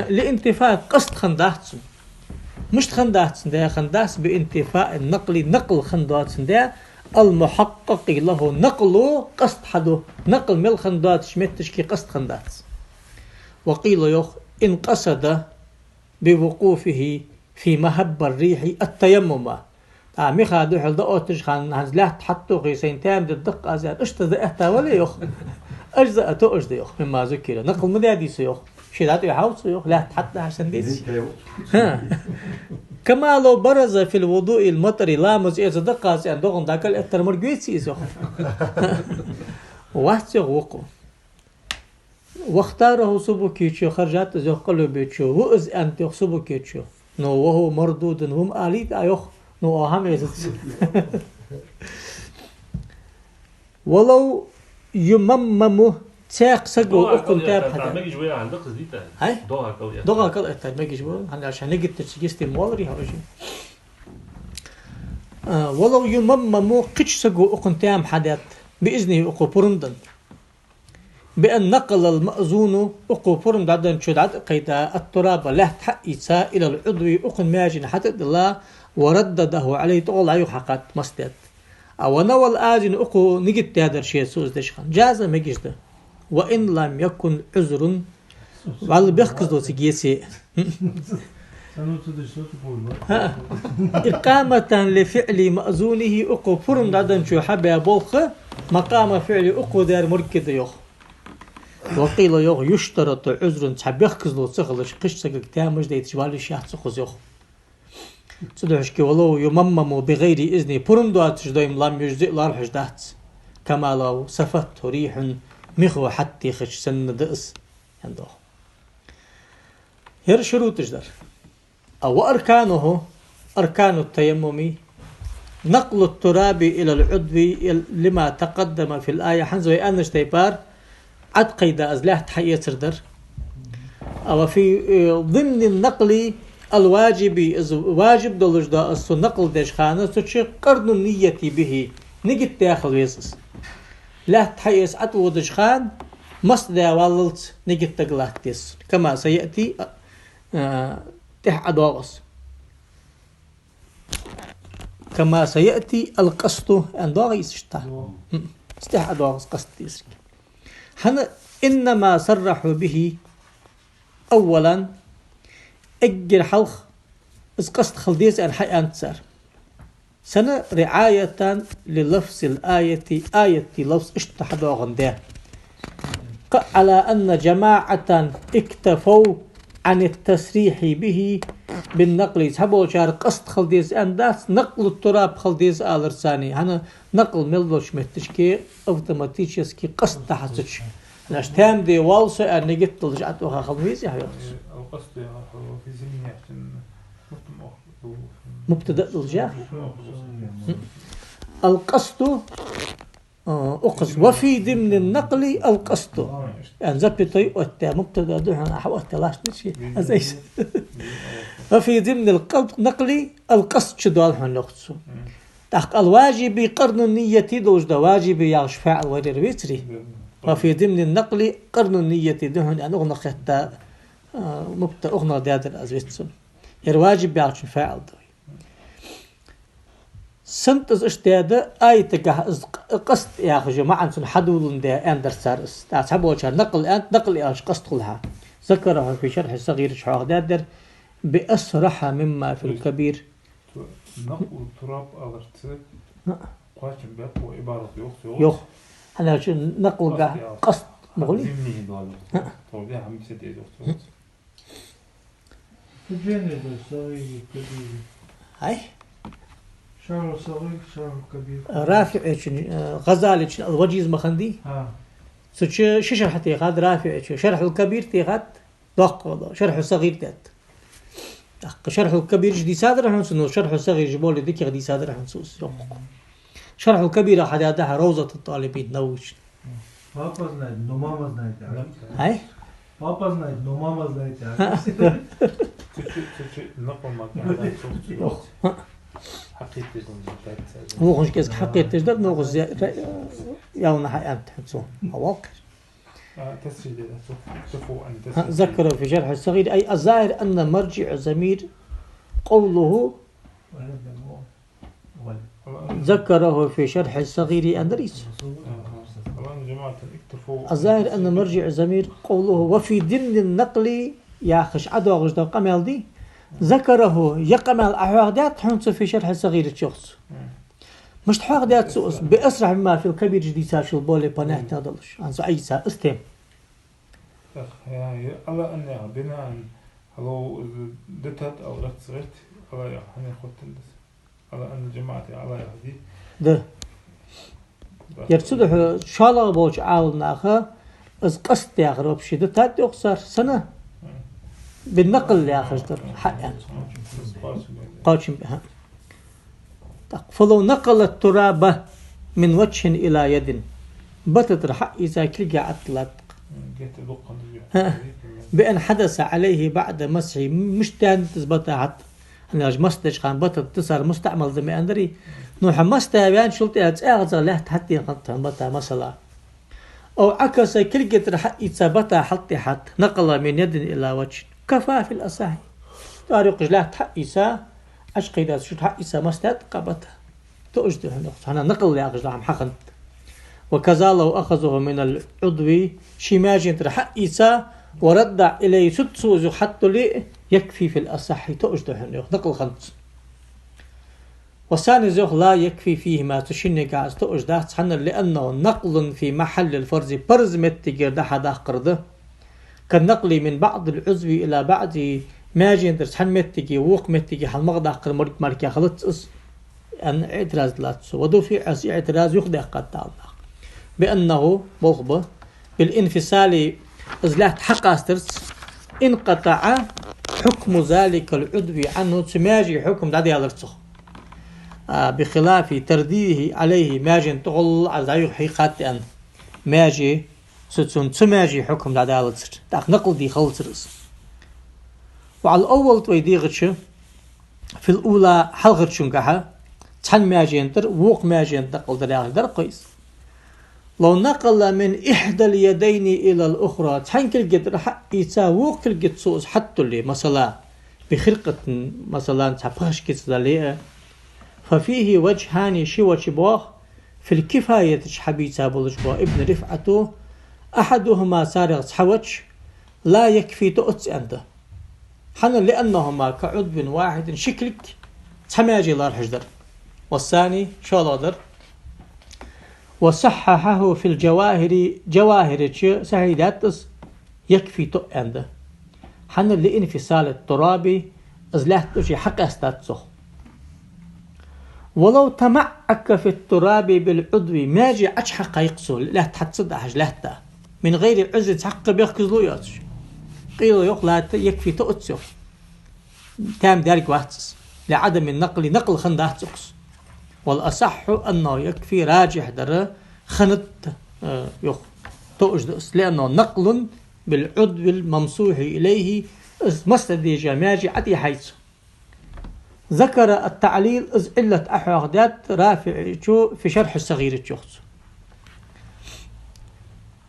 لانتفاء, къаст хиннадац цун. Мишта хиннадац цун да, хиннадац بانتفاء النقل, накъл хиннадоацандаь, المحقق له, накъло къаст хьаду, накъл мел хиннадоацача метте кхы къаст хиннадац. وقيل, йоах, إن قصد بوقوفه في مهب الريح التيمم. ТӀаккха миха духьал дӀаоттача хана хӀанз лаьтта хьаттохе, сайна таямам дергда-кх аз аьнна, иштта из дӀаэтта вале, йоах. أجزأ, тоъаш да, йоах, مما ذكر. Накъл ма даьдий цо, йоах. Ше дӀатӀавихьав цо, йоах, лаьтта хьаттадахьаш санна деций? ХӀа. كما لو برز في الوضوء المطر, ламаз эца да-кх аз аьнна, догӀан дӀакӀалъэттар ма вий из, йоах. Вац, йоах, вокхо. واختاره السبكي, харжад из, йоах, къалъюбердачо, ва из аьннад, йоах, Субукечо. Но وهو مردود, ва-м алийта, йоах, но оаха хӀама эцац. ولو يممم, цхьаькха саго укхун таямам хьадаь. ХӀай? ДогӀа кӀал эттар мегаш ва, хӀана аьлча нигат дича йисте ма оаларий хьо уж. А, ولو يممم, кхыча саго укхун таямам хьадаьд, بإذنه, укхо пурам денна. بأن نقل المأذون, укхо пурам дӀаденначо дӀатӀакхайда, التراب, лаьтта хьаийца, إلى العضو, укхун маьжен хьатӀадилла, وردده عليه, тӀагӀолла дӀа-юха хьакхатт, масса даьд. А ونوى الآذن, укхо нигат даьдар ше цо из деча хана, جاز, мегаш да. وإن لم يكن عذر, вӀалла бехказло цига еце а. ХӀа. إقامة لفعل مأذونه, укхо пурам дӀаденначо хьабаь болх, مقام فعله, укхо даьр моргга да, йоах. وقيل, йоах, يشترط عذر, цхьа бехказло ца хилча, кхыча сагага таямам дайташ вала йиш яц укхаза, йоах. Цудухьа кхы, ولو يممم بغير إذنه, пурам доацаш дой-м, لم يجزئ, лоархӀаш дац. كما لو سفته ريح, михо хьаттехача санна да из, аьннад, йоах. Ер шуруташ дар. А وأركانه, أركان التيمم, نقل التراب إلى العضو لما تقدم في الآية, хӀанз вай аьннача тайпара, Ӏаткъайда из лаьтта хьаэцар дар. А وفي, э, ضمن النقل الواجب, из важиб долаш да из цо накъл деча хана, цу чу قرن النية به, нигат даь хила веза из. Лаьтта хьаэца Ӏатӏаводача хана, масса даь валлалца нигат дагалатта деза. كما سيأتي, а, тӀехьа ӀодоагӀа из. كما سيأتي القصد, аьнна доагӀий из иштта? ХӀм. Из тӀехьа ӀодоагӀа из къаст дезарг. ХӀана, إنما صرحوا به أولا, эггара хьалха из къаст хила деза аьнна хьааьннад цар. Сенна? رعاية للفظ الآية, аятта лафз иштта хьадоагӀандаь. Кхы, على أن جماعة اكتفوا عن التصريح به بالنقل, цхьаболчар къаст хила деза аьнна дац, نقل التراب хила деза аларца. ХӀана, накъл мел долча метте автоматически къаст да хьа цу чу. Наш там де вал со аьнна нигат долаш ӀотӀаваха хила веза хьо йоах цо. القصد يا أخي، وفي ضمن يحسن. مبتدأ долаш яхаш. القصد, а, укхаза وفي ضمن النقل القصد. Ан запятой оттаь, мубтада да хьона, ахьа оттаь лаштичи. Аз айса. وفي ضمن النقل القصد чу доал хьона йоах цо. ТӀаккха الواجب قرن النية долаш да, واجب яхаш фаӀил вайрар вецаре. وفي ضمن النقل قرن النية да хьона, аьнна, укханах хетта, а, мубта-, укханах даьдар аз веццун. Ер واجب яхачун фаӀил да. Сенна из иштта да, аятагахь из къ-, къаст яхаш маӀан цун хьадоладаь аьннадар цар из. ТӀаккха цхьаболчар накъл аьннад, накъл аьлча къаст хул хьа. ذكره في شرح الصغير чу хьоахадаьдар, بأصرح مما في الكبير. Цо накъл тураб аларца кхоачам баьб, цо ибарат йоах цо. Йоах. ХӀана аьлча накългахь къаст ма хулий? Зимни доал йоах цо. Тхо бе хьамсет эз йоах цо. Фу жене да сагӀири, кабири? Ай? ШархӀу сагӀир, шархӀу кабир. РафиӀечун, э, ГӀазалечун ал-Ваджиз ма хиннадий? ХӀа. Цу чу ши шархь техад РафиӀечо. ШархӀул кабир техад, доккха вала, шархӀу сагӀир даьд. ТӀаккха шархӀул кабираш дийцадар хьона цо, но шархӀу сагӀираш более дикагӀа дийцадар хьона цо, йоах. ШархӀул кабирах хьадаьд хьа Равзату ТӀалибин Нававичун. Папа знает, но мама знает, а? Ай? Папа знает, но мама знает, а? Цу чу, цу чу накъл ма кхаьча, цу чу. Йоах. Хьакъийтта деза деза. Вохаш кӀезига хьакъийтта деза дар, но гӀуз я-, ра-, явна хьаьннад хьона цо. Хьавалкхир. А, тасхьихь де, цу, цу фу ан тасхьихь. ذكره في شرح الصغير، أي الظاهر أن مرجع الضمير قوله ذكره في شرح الصغير аьннадар из. الظاهر أن مرجع الضمير قوله وفي ضمن النقل яхаш ӀодоагӀаш да къамаьл дий. ذكره, ер къамаьл Ӏохьоахадаьд хьона цо في شرح الصغير чу йоах цо. Мишта хьоахадаьд цо из, بأصرح مما في الكبير чу дийцачул более понятно долаш. Ан цо Ӏийса из тем. Ах, я, я, على أن, я, بناء, хьалов, дитад ал рацгӀерт, على, я, хьанехоттан дас. على أن الجماعة, я, على, я, ди. Да. Ер цу духьа шоллагӀа болча Ӏаламнаха из къаст яхар вообще дитад йоах цар, сенна? بالنقل яхаш дар, хьаьннад. Кхоачам бе, хӀа. Так, فلو نقل التراب من وجه إلى يد. Бата тӀара хьаийца кулга ӀотӀалатт. ХӀа. بأن حدث عليه بعد مسحه. Мишта даьннад из бата хьатӀа? ХӀана аьлча масдеча хана бата тӀа цар мустаӀмал да ма аьннадарий. Ну, хьа масдаь ваьнначул тӀехьагӀа цӀагӀа лаьтта хьатӀадена хиннад хьона бата, масала. أو عكس, кулга тӀара хьаийца бата хьалтӀехьатта, نقل من يد إلى وجه. كفى في الأصح. ТӀарюкхаш лаьтта хьаийца, Ӏочукхийдаьча шура хьаийца масдаьд-кх бата. Тоъаш да хьона, хӀана накъл яхаш да хӀама хьахиннад. وكذا لو أخذه من العضو, ший маьжен тӀара хьаийца, ورد إليه, цу тӀа цо из юха хьатӀадулле, يكفي في الأصح, тоъаш да хьона, йоах, накъл хиннад цун. والثاني, из йоах, لا يكفي فيهما, цу шиннегахь из тоъаш дац, хӀана, لأنه نقل في محل الفرض, парз моттигера дӀа-хьа даккхар да. كالنقل من بعض العضو إلى بعضه, маьжен тӀара цхьан моттиге вокха моттиге хьалмагӀа даккхар морг мара хилац из, аьнна, иӀтираз латт цо. ودفع, из иӀтираз юхадаьккхад Ӏаламнаха. بأنه, болх ба, بالانفصال, из лаьтта хьакъастарца, انقطع حكم ذلك العضو عنه, цу маьжий хьукам дӀадаьлар цох. А, بخلاف ترديه عليه, маьжен тӀагӀолла Ӏа из дӀа-юха хьийхад аьнна. Маьже цу, цун цу маьжий хьукам дӀадалацар, тӀаккха накъл де хилацар из. وعلى الأول, вай дийгӀача, في الأولى, хьалхарчунгахьа, цхьан маьжен тӀара вокха маьжен тӀа накъл дар яхаш дар-кх из. لو نقل من إحدى اليدين إلى الأخرى, цхьан кулга тӀара хьаийца, вокха кулга тӀа цо из хьатӀадулле, масала, بخرقة, масала, цхьа пхашкица дале а, ففيه وجهان, ши вач ба, في الكفاية чу хьабийца болаш ба Ибн РифӀато, أحدهما, царех цхьа вач, لا يكفي, тоъац аьнна да. ХӀана, لأنهما كعضو واحد, ши кулг цхьа маьже лоархӀаш дар. والثاني, шоллагӀа дар. وصححه في الجواهر, ЖавахӀира чу сахьихь даьд из, يكفي, тоъ аьнна да. ХӀана, لانفصال التراب, из лаьтта тӀа чу хьакъаьстад цох. ولو تمعك في التراب بالعضو, маьже Ӏочухьакхай-кх цо, лаьтта хьа ца дахьаш лаьтта. من غير عذر, цхьаккха бехказло йоацаш. قيل, йоах, لا, يكفي, тоъац, йоах. Таьма даьрга вац из. لعدم النقل, накъл хиннадац укхаза. والأصح أنه يكفي, раджихь дар хиннад, э, йоах, тоъаш да из. لأنه نقل بالعضو الممسوح إليه, из масса дежа маьже Ӏотехьай цо. ذكر التعليل, из Ӏиллат Ӏохьоахадаьд РафиӀе في شرح الصغير чу, йоах цо.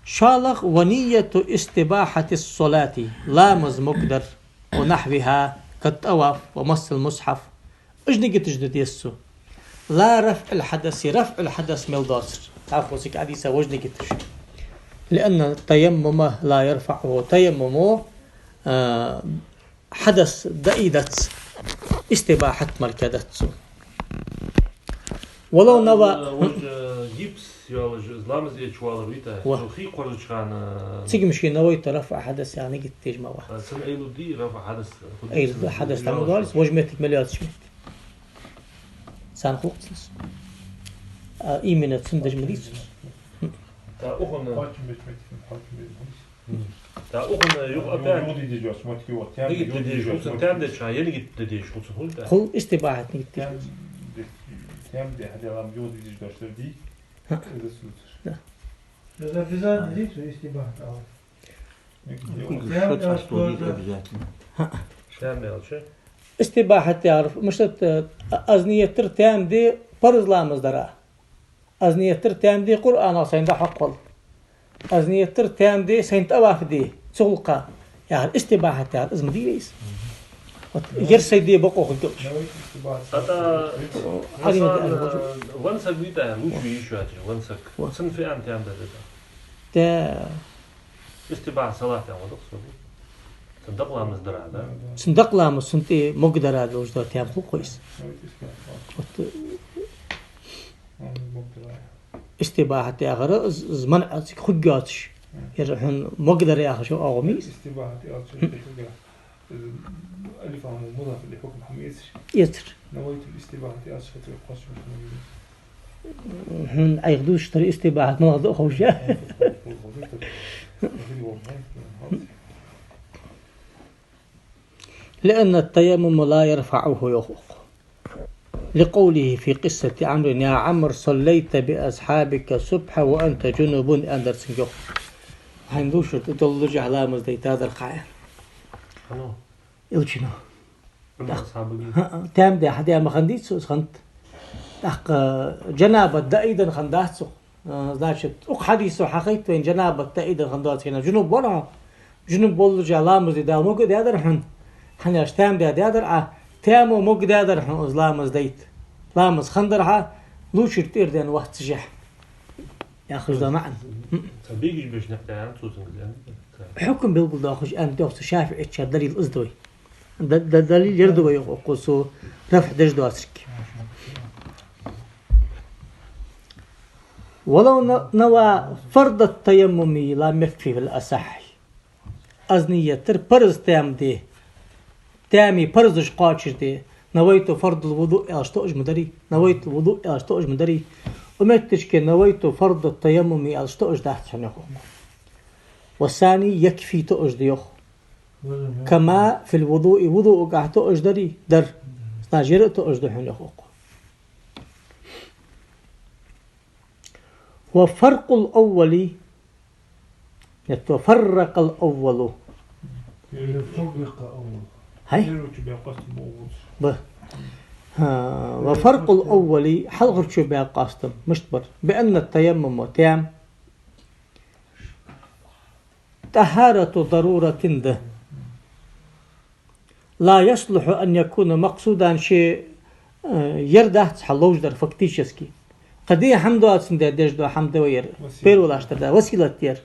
ШоллагӀа, ونية استباحة الصلاة, ламаз могадар, ونحوها, كالطواف ومس المصحف. Уж нигаташ де деза цо. لا رفع الحدث, рафӀул хьадас мел доацар. Цхьа хоза цига Ӏодийца вож нигаташ. لأن التيمم لا يرفعه, таяммумо, а, хьадас дӀаайдац, истибахьат мара кхы дац цо. ولو نوى. Вож, э, гипс йоалаш, из ламаз эцаш валар вита. Ва. Цо хий кхорзача хана. Цига мишта نويت رفع حدث яха нигат деш ма ва. А, цун Ӏилла дий, рафӀ хьадас. Ӏилла хьадас там доаллац, вож моттиг мел йоацаш моттиг. Царна хулаш дац. А, именно цун деш ма дий цо. Та ухана. Кхоачам беча моттиг, кхоачам беча моттиг. Та ухана юха опять. Юха дидижош моттиг, юха тем нигат дидеш, хулцан тем деча, я нигат дидеш, хулцан хул да. Хул истибахьат нигат дидеш. Тем де, тем де, хьаде лам юха дидижош дар дий. Ха. Из сунцаш. Да. Да, да, без разницы, истибахьат, а вот. Тем шот аштодит тоже обязательно. Ха. Тем мелча. Истибахьат яхар, мишта, э, аз ният дир тем де парз ламаз дара. Аз ният дир тем де Къуръанах сайна дӀахьокхал. Аз ният дир тем де сайна тӀаваф де, цу гӀулакха. Яхар истибахьат яхар, из ма дий вай из. Вот, ер сай де бокъо хургдолаш. ХӀаьта, хьалим масан, да, э, ван саг вита, лучше ещё один, ван саг. Ва. Цун фиан тем да, да, да. Да. Истибахьат салат яхар ма дий из. Цун дакъа ламаз дара, да? Цун дакъа ламаз, цун тӀа могадар долаш да тем хул-кх из. Вот, э, истибахьат яхар, из, из манӀ цига хургйоацаш. Ер хьона могадар яхаш йола оагӀув мий из? Истибахьат яхача хургйоацаш. Из алиф-лам мудаф илайхӀи хьукм хьа ма эцар. Эцар. نويت الاستباحة яхача хургйоацаш. Хьона Ӏайха дувцаш дар истибахьат малагӀа да ховш я? لأن التيمم لا يرفعه, йоах укхо. لقوله في قصة عمرو: يا عمرو، صليت بأصحابك الصبح وأنت جنب, аьннадар цунга, йоах. Хьайна лувчар тӀа доллашехь ламаз дайтадар хьа, аьнна. Хьано? Элчано. Ӏумар асхьабага. ХӀаа, тем де хьадаь ма хиннадий цо, из хиннад. ТӀаккха, э, джанабат дӀаайденна хиннадац цо. Э, значит, укх хьадисо хьахайт вайна джанабат дӀаайденна хиннадоацаш хьона. Джунуб вар хьо. Джунуб воллашехь ламаз де Дала могадаьдар хьона. ХӀана аьлча тем де даьдар Ӏа. Темо могадаьдар хьона из ламаз дайта. Ламаз хиннадар хьа, лувчар тӀера даьнна вац цу жехь. Яхаш да маӀан. Ца бегаш беш никъ тӀа аьнна цо цунга, аьнна. Хьукм белгалдоахаш аьнна доах цу ШафиӀийчар далил из да вай. Да-, да-, далил ер да вай укхо цо рафӀ деш доацилга. ولو ن-, نوى فرض التيمم لم يكفه في الأصح. Аз ният дир парз тем де, тема парзаш кхоачаш де, نويت فرض الوضوء аьлча тоъаш ма дарий, نويت الوضوء аьлча тоъаш ма дарий. Укх метташка نويت فرض التيمم аьлча тоъаш дац хьона, йоах укхо. والثاني يكفي, тоъаш да, йоах. كما في الوضوء, вудуъагахь тоъаш дарий? Дар. Значит, ер а тоъаш да хьона, йоах укхо. وفرق الأول, нет, وفرق الأول. Или فرق الأول. ХӀай? Первый чу баьккхастам бу. Ба. ХӀаа, وفرق الأول, хьалхарчо баьккхастам. Мишта бар? بأن التيمم, тем, طهارة ضرورة да. لا يصلح أن يكون مقصودا, ше, э, ер дац хьа ловш дар фактически. Кхы де хӀама доацандаь деш дола хӀама да вай ер. Василат. Первый лаштар да, василат да ер.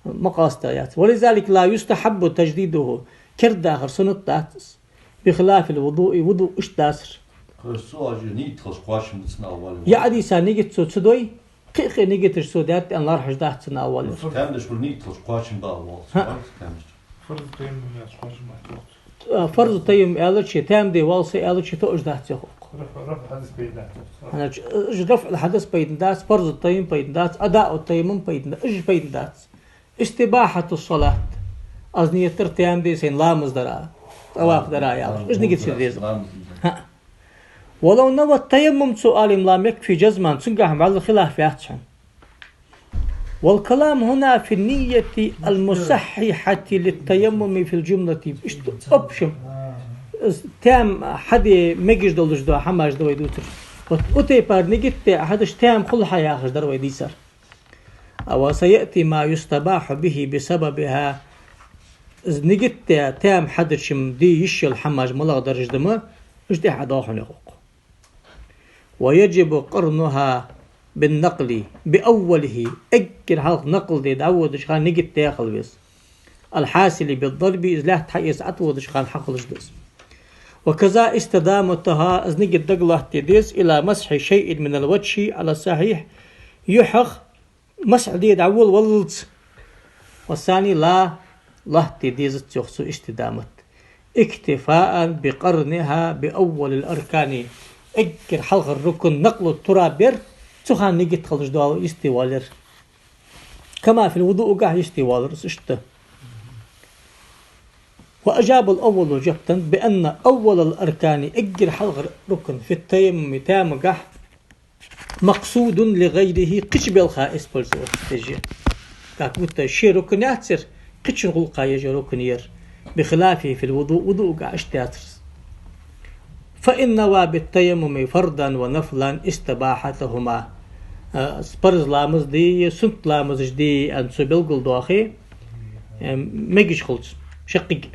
Макъасда яц. ولذلك لا يستحب تجديده. Кердадахар суннат дац из. بخلاف الوضوء, вуду иштта дацар. Хьажа, цо хьажа, нийт хилча кхоачам ба цун алвал. Е хьадиса нигат цо ца дой, кхы-кхы нигаташ цо даьд аьнна лархӀаш дац цун алвал. Тем деш хул нийт хилча кхоачам ба алвал. ХӀаа. Тем деш. Фарзу таяммум яц кхоачам ба алвал. А, фарзу таяммум аьлча, тем де валса аьлча, тоъаш дац, йоах укхо. РафӀ, рафӀ хьадас пайда дац. ХӀана аьлча, уж рафӀул хьадас пайда дац, фарзу таяммум пайда дац, адаъу таяммум пайда дац, уж пайда дац. استباحة الصلاة. Аз нийят дир таяммам де сайна ламаз дара, тӀаваф дара яхаш. Из нигат шийна деза. ХӀаъ. ولو نوى التيمم, цо аьлар, لم يكف جزما, цунгахьа вӀалла хилаф яц хьона. والكلام هنا في النية المصححة للتيمم في الجملة. Иштта общем, из таяммам хьаде мегаш долаш дола хӀамаш да вай дувцар. Вот цу тайпара нигат де хьадеш таяммам хул хьа яхаш дар вай дийцар. وسيأتي ما يستباح به بسببها. Из нигат де таяммам хьадеча де йиш йола хӀамаш малагӀа дараш да ма, уж тӀехьа дӀадоагӀа хьона укхо. ويجب قرنها بالنقل بأوله. Эггара хьалха накъл де дӀаводача хана нигат де хила веза. الحاصل بالضرب, из лаьтта хьаэца ӀотӀаводача хана хьахулаш да из. وكذا استدامتها, из нигат дагалоаттаде деза, إلى مسح شيء من الوجه على الصحيح, юхьах масхь де дӀаволаваллалца. والثاني لا, лоаттаде дезац цох цу истидамат. اكتفاء بقرنها بأول الأركان. Эггара хьалхара рукн накъл турабер, цу хана нигат хилаш дола йисте валар. كما في الوضوء, гахь йисте валар из иштта. وأجاب الأول, жоп деннад, بأن أول الأركان, эггара хьалхара рукн, في التيمم, таяммамагахь, مقصود لغيره, кхыча балха использовать деш я. Как будто ший рукн яцар, кхычун гӀулакха еш йола рукн яр. بخلافه في الوضوء, вудуъагахь иштта яцар из. فإن نوى بالتيمم فرضا ونفلا استباحتهما. Э, парз ламаз де, суннат ламазаш де аьнна цо белгалдоахе, э, мегаш хилац шаккхе.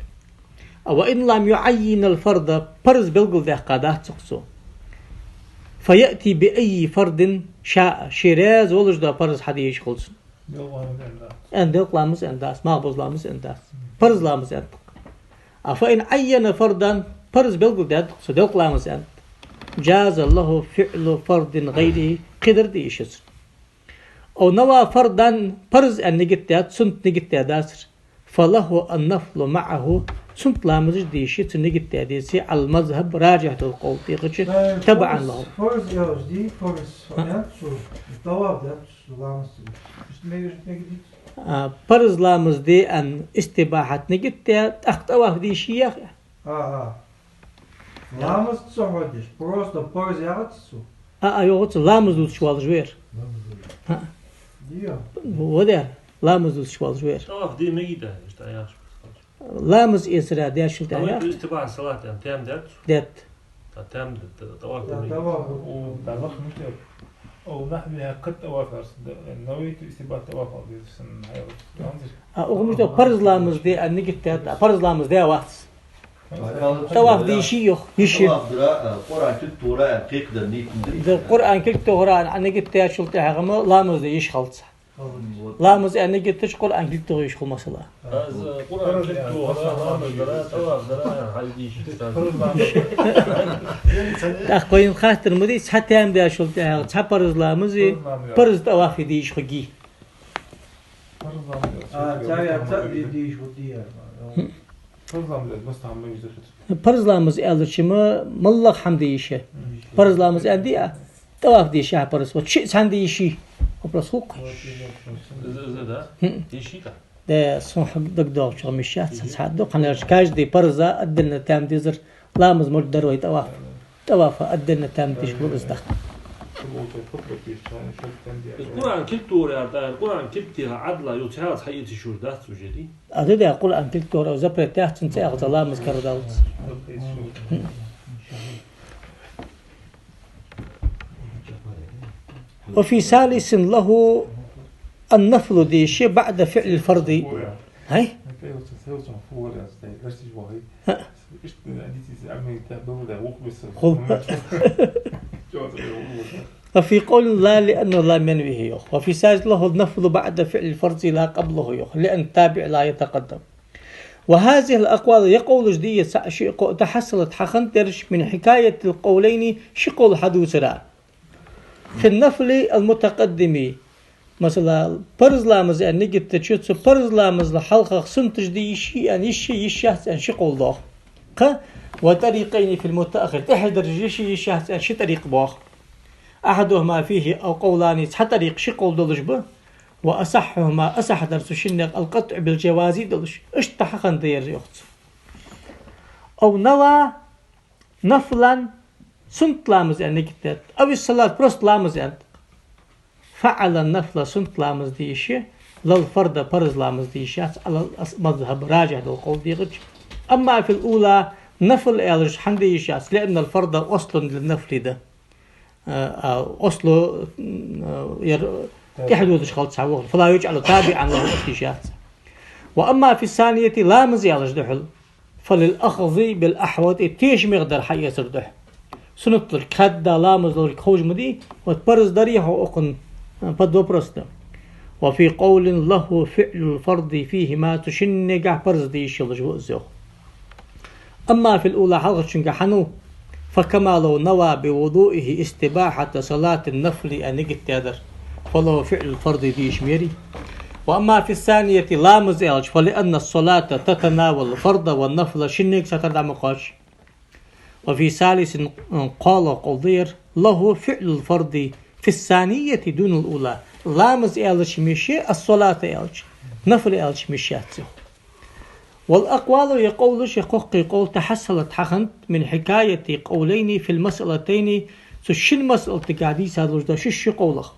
وإن لم يعين الفرض, парз белгалдаьккха дац цо. فيأتي بأي فرض شاء, ше раьза волаш дола парз хьаде йиш хул цунна. Аьнна делкъа ламаз аьнна дац, малхбуза ламаз аьнна дац. Парз ламаз аьннад. А فإن عين فرضا, парз белгалдаьд цо, делкъа ламаз аьннад. جاز له فعل فرض غيره, кхыдар де йиш я цунна. أو نوى فرضا, парз аьнна нигат даьд, суннат нигат даь дацар. فله النفل معه, суннат ламазаш де йиш я цунна нигат даь деце, على المذهب, раджихь дола къовл тӀехача, تبعا له. Фарз яхаш де, фарз аьннад цо, тӀаваф даьд цо ламаз ца де. Иштта мегаш, мегаш дий? А, парз ламаз де аьнна истибахьат нигат даь, тӀаккха тӀаваф де йиш я яхе. А, а. Ламаз ца хьодеш, просто парз яхац цо. А, а, йоах цо, ламаз дувцаш воаллаш ва ер. Ламаз дувцаш. А. Дий? Ва дер, ламаз дувцаш воаллаш ва ер. ТӀаваф де мегий тӀаккха, иштта яхаш. Ламаз эцара дешал тӀехьа. Навайту истибахьат салат, яъни, таяммам даьд цо? Даьд. ТӀа таяммам даьд, тӀаваф де мегий? ТӀаваф. О, да, вахт муштар. أو نحوها كالطواف, арс, да, навайту истибахьат тӀаваф аьлча, сан хьайра. А, укхо муштар парз ламаз де аьнна нигат даьд, а парз ламаз даь вац. ТӀаваф де йиш я йоах, йиш я. ТӀаваф дара, а, Къуръан кулг тохара аьнна кхайкадар нийтан дий? Да, Къуръан кулг тохара аьнна нигат даьчул тӀехьагӀа ма ламаз де йиш хилац. Ламаз аьнна нигат даьча Къуръан кулг тоха йиш хул, масала. Аз Къуръан кулг тохара, ламаз дара, тӀаваф дара, хьадийш. ТӀаккха вайна хаттар ма дий, цхьа таяммам даьчул тӀехьагӀа цхьа парз ламаз, парз тӀаваф де йиш хургья. Парз ламаз. А, цхьа я, цхьа де, де йиш хургья. Парз ламаз, мастагӀа ма вижа хӀаьта. Парз ламаз аьлча ма, моллагӀа хӀама де йиш я. Парз ламаз аьнна дий, а, тӀаваф де йиш я парз. Вот шиъ цхьана де йиш я. Вопрос хул-кх. Из, из, да? ХӀм. Де йиш я-кх. Да, сона хьадагадоагӀачох мишта цхьа, цхьа да. ХӀана аьлча каждый парза отдельно таяммам дезар, ламаз мо дар вай тӀаваф. ТӀавафа отдельно таяммам деш хул из да. Из Къуръан кулг тохара яр, тӀа яр, Къуръан кулг тоха Ӏадала, йоах, цхьаькха цхьа эца йиш йолаш дац уже, дий? А да, да, Къуръан кулг тохара запрет яц цун, цхьаькха ламаз карадалац. وفي ثالث له النفل де йиш я بعد فعل الفرض. ХӀай? Хул. وفي قول لا لأنه لم ينوه, йоах. وفي ثالث له النفل بعد فعل الفرض لا قبله, йоах. لأن التابع لا يتقدم. وهذه الأقوال, ер къовлаш да, цхьа ши къо-, تحصلت, хьахиннад ераш, من حكاية القولين, ши къовл хьадувцара. في النفل المتقدم, масала, парз ламаз аьнна нигат даьча, цу парз ламазал хьалхагӀа суннаташ де йиш я аьнна йиш я, йиш яц аьнна ши къовл доагӀа. Кхы, وطريقين في المتأخر, тӀехьа даржа йиш я, йиш яц аьнна ши тӀарикъ боагӀа. أحدهما فيه قولان, цхьа тӀарикъ, ши къовл долаш ба. وأصحهما, асахь дар цу шиннех, القطع بالجواز долаш. Иштта хьахинна да ер йоах цо. أو نوى نفلا, суннат ламаз аьнна нигат даьд, أو الصلاة, просто ламаз аьннад, فعل النفل, суннат ламаз де йиш я, لا الفرض, парз ламаз де йиш яц, على المذهب, ражихь дола къовл дийхача. أما في الأولى, нафл аьлча хӀана де йиш яц, لأن الفرض أصل للنفل да. А, а, осло, м, а, ер тӀехьадодаш хилац цхьа вохар. فلا يجعل تابعا له, осло йиш яц. وأما في الثانية, ламаз аьлча духьал, فللأخذ بالأحوط, тешамегӀа дар хьаэцар духьа. Суннат лург хадда, ламаз лург ховш ма дий, вот парз дарий хьо укхун, а, под вопрос да. وفي قول له فعل الفرض فيهما, цу шиннегахь парз де йиш йолаш ва из йоах. أما في الأولى, хьалхарчунгахь хӀана ва, فكما لو نوى بوضوئه استباحة صلاة النفل, аьнна нигат даьдар, فله فعل الفرض де йиш ма ярий. وأما في الثانية, ламаз аьлча, فلأن الصلاة تتناول الفرض والنفل, шиннега сатар дӀа ма кхоач. وفي ثالث, кхоалагӀа къовл да ер, له فعل الفرض في الثانية دون الأولى, ламаз аьлча-м йиш я, الصلاة аьлча, нафл аьлча-м йиш яц йоах. والأقوال, ер къовлаш, ер кхоккхе къовл, تحصلت, хьахиннад, من حكاية قولين في المسألتين, цу шин масъалатагахь дийца долаш да ши-ши къовлах.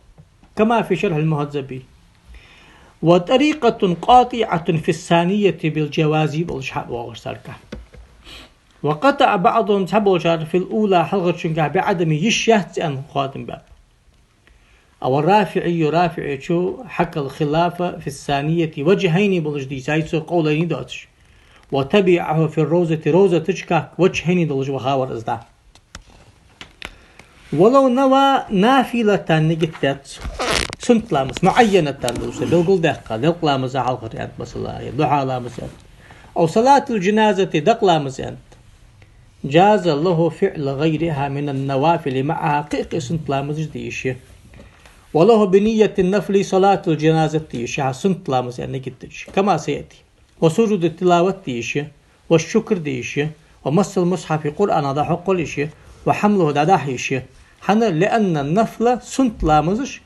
كما في شرح المهذب. وطريقة قاطعة في الثانية بالجواز, болаш хьа а воагӀаш царгахь. وقطع بعضهم, цхьаболчар, في الأولى, хьалхарчунгахь, بعدم, йиш яц аьнна хоаттам баьб. والرافعي, РафиӀечо, حكى الخلاف في الثانية وجهين, болаш дийцай цо, قولين доацаш. وتبعه في الروضة, Ровзата чу وجهين долаш ваха вар из дӀа. ولو نوى نافلة, нигат даьд цо, суннат ламаз, معينة долаш, белгалдаьккха, делкъа ламаза хьалхара аьннад, масала, е духьа ламаз аьннад, أو صلاة الجنازة, дакъа ламаз аьннад, جاز له فعل غيرها من النوافل معها, кхы а, кхы а суннат ламазаш де йиш я. وله بنية النفل صلاة الجنازة де йиш я, хӀа, суннат ламаз аьнна нигат дича, كما سيأتي. وسجود التلاوة де йиш я, والشكر де йиш я, ومس المصحف, Къуръана дӀахьокхал йиш я, وحمله, дӀадахьа йиш я. ХӀана? لأن النفل, суннат ламазаш,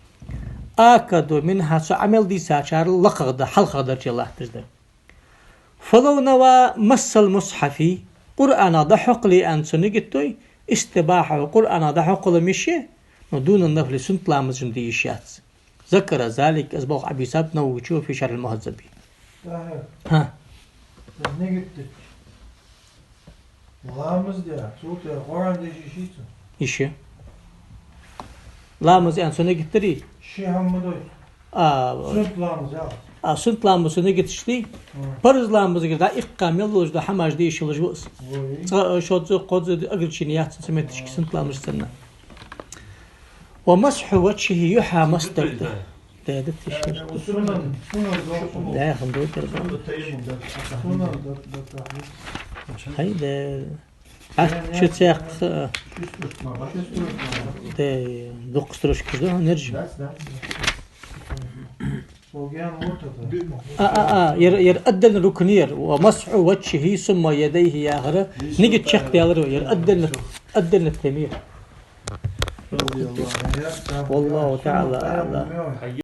آكد منها, цу Ӏамал дийцачарел лакхагӀа да, хьалхагӀа дарже латташ да. فلو نوى مس المصحف, Къуръана дӀахьокхале аьнна цо нигат дой, استباحه, Къуръана дӀахьокхал-м йиш я, но دون النفل, суннат ламазаш-м де йиш яц. ذكر ذلك, из болх Ӏобийцаб Нававечо في شرح المهذب. ТӀаккха. ХӀа. Из нигат дича, ламаз де, цул тӀехьа Къуръан деша йиш йий цо? Йиш я. Ламаз аьнна цо нигат дарий? Ши хӀама ма дой. А, суннат ламаз, я. А, суннат ламаз цо нигат дича дий? М. Парз ламазагара дӀаиккха мел долаш да хӀамаш де йиш йолаш ва из. Ой. ЦӀа, шозза, кхозза ограничени яц цу метташка суннат ламазаш санна. ومسح وجهه, юхьа масхь дар да. Да, да, тише. Сунан, сунан, да, хам ду, да, да. Сунан, да, да, да. Хай, да. А, чу цех, э, да, дукха строчкаш да, нержим. А, а, а, ер, ер отдельно рукн я ер. ومسح وجهه ثم يديه яхар, нигат чакхдаьлар, ер отдельно, отдельно тема я ер. والله تعالى أعلم.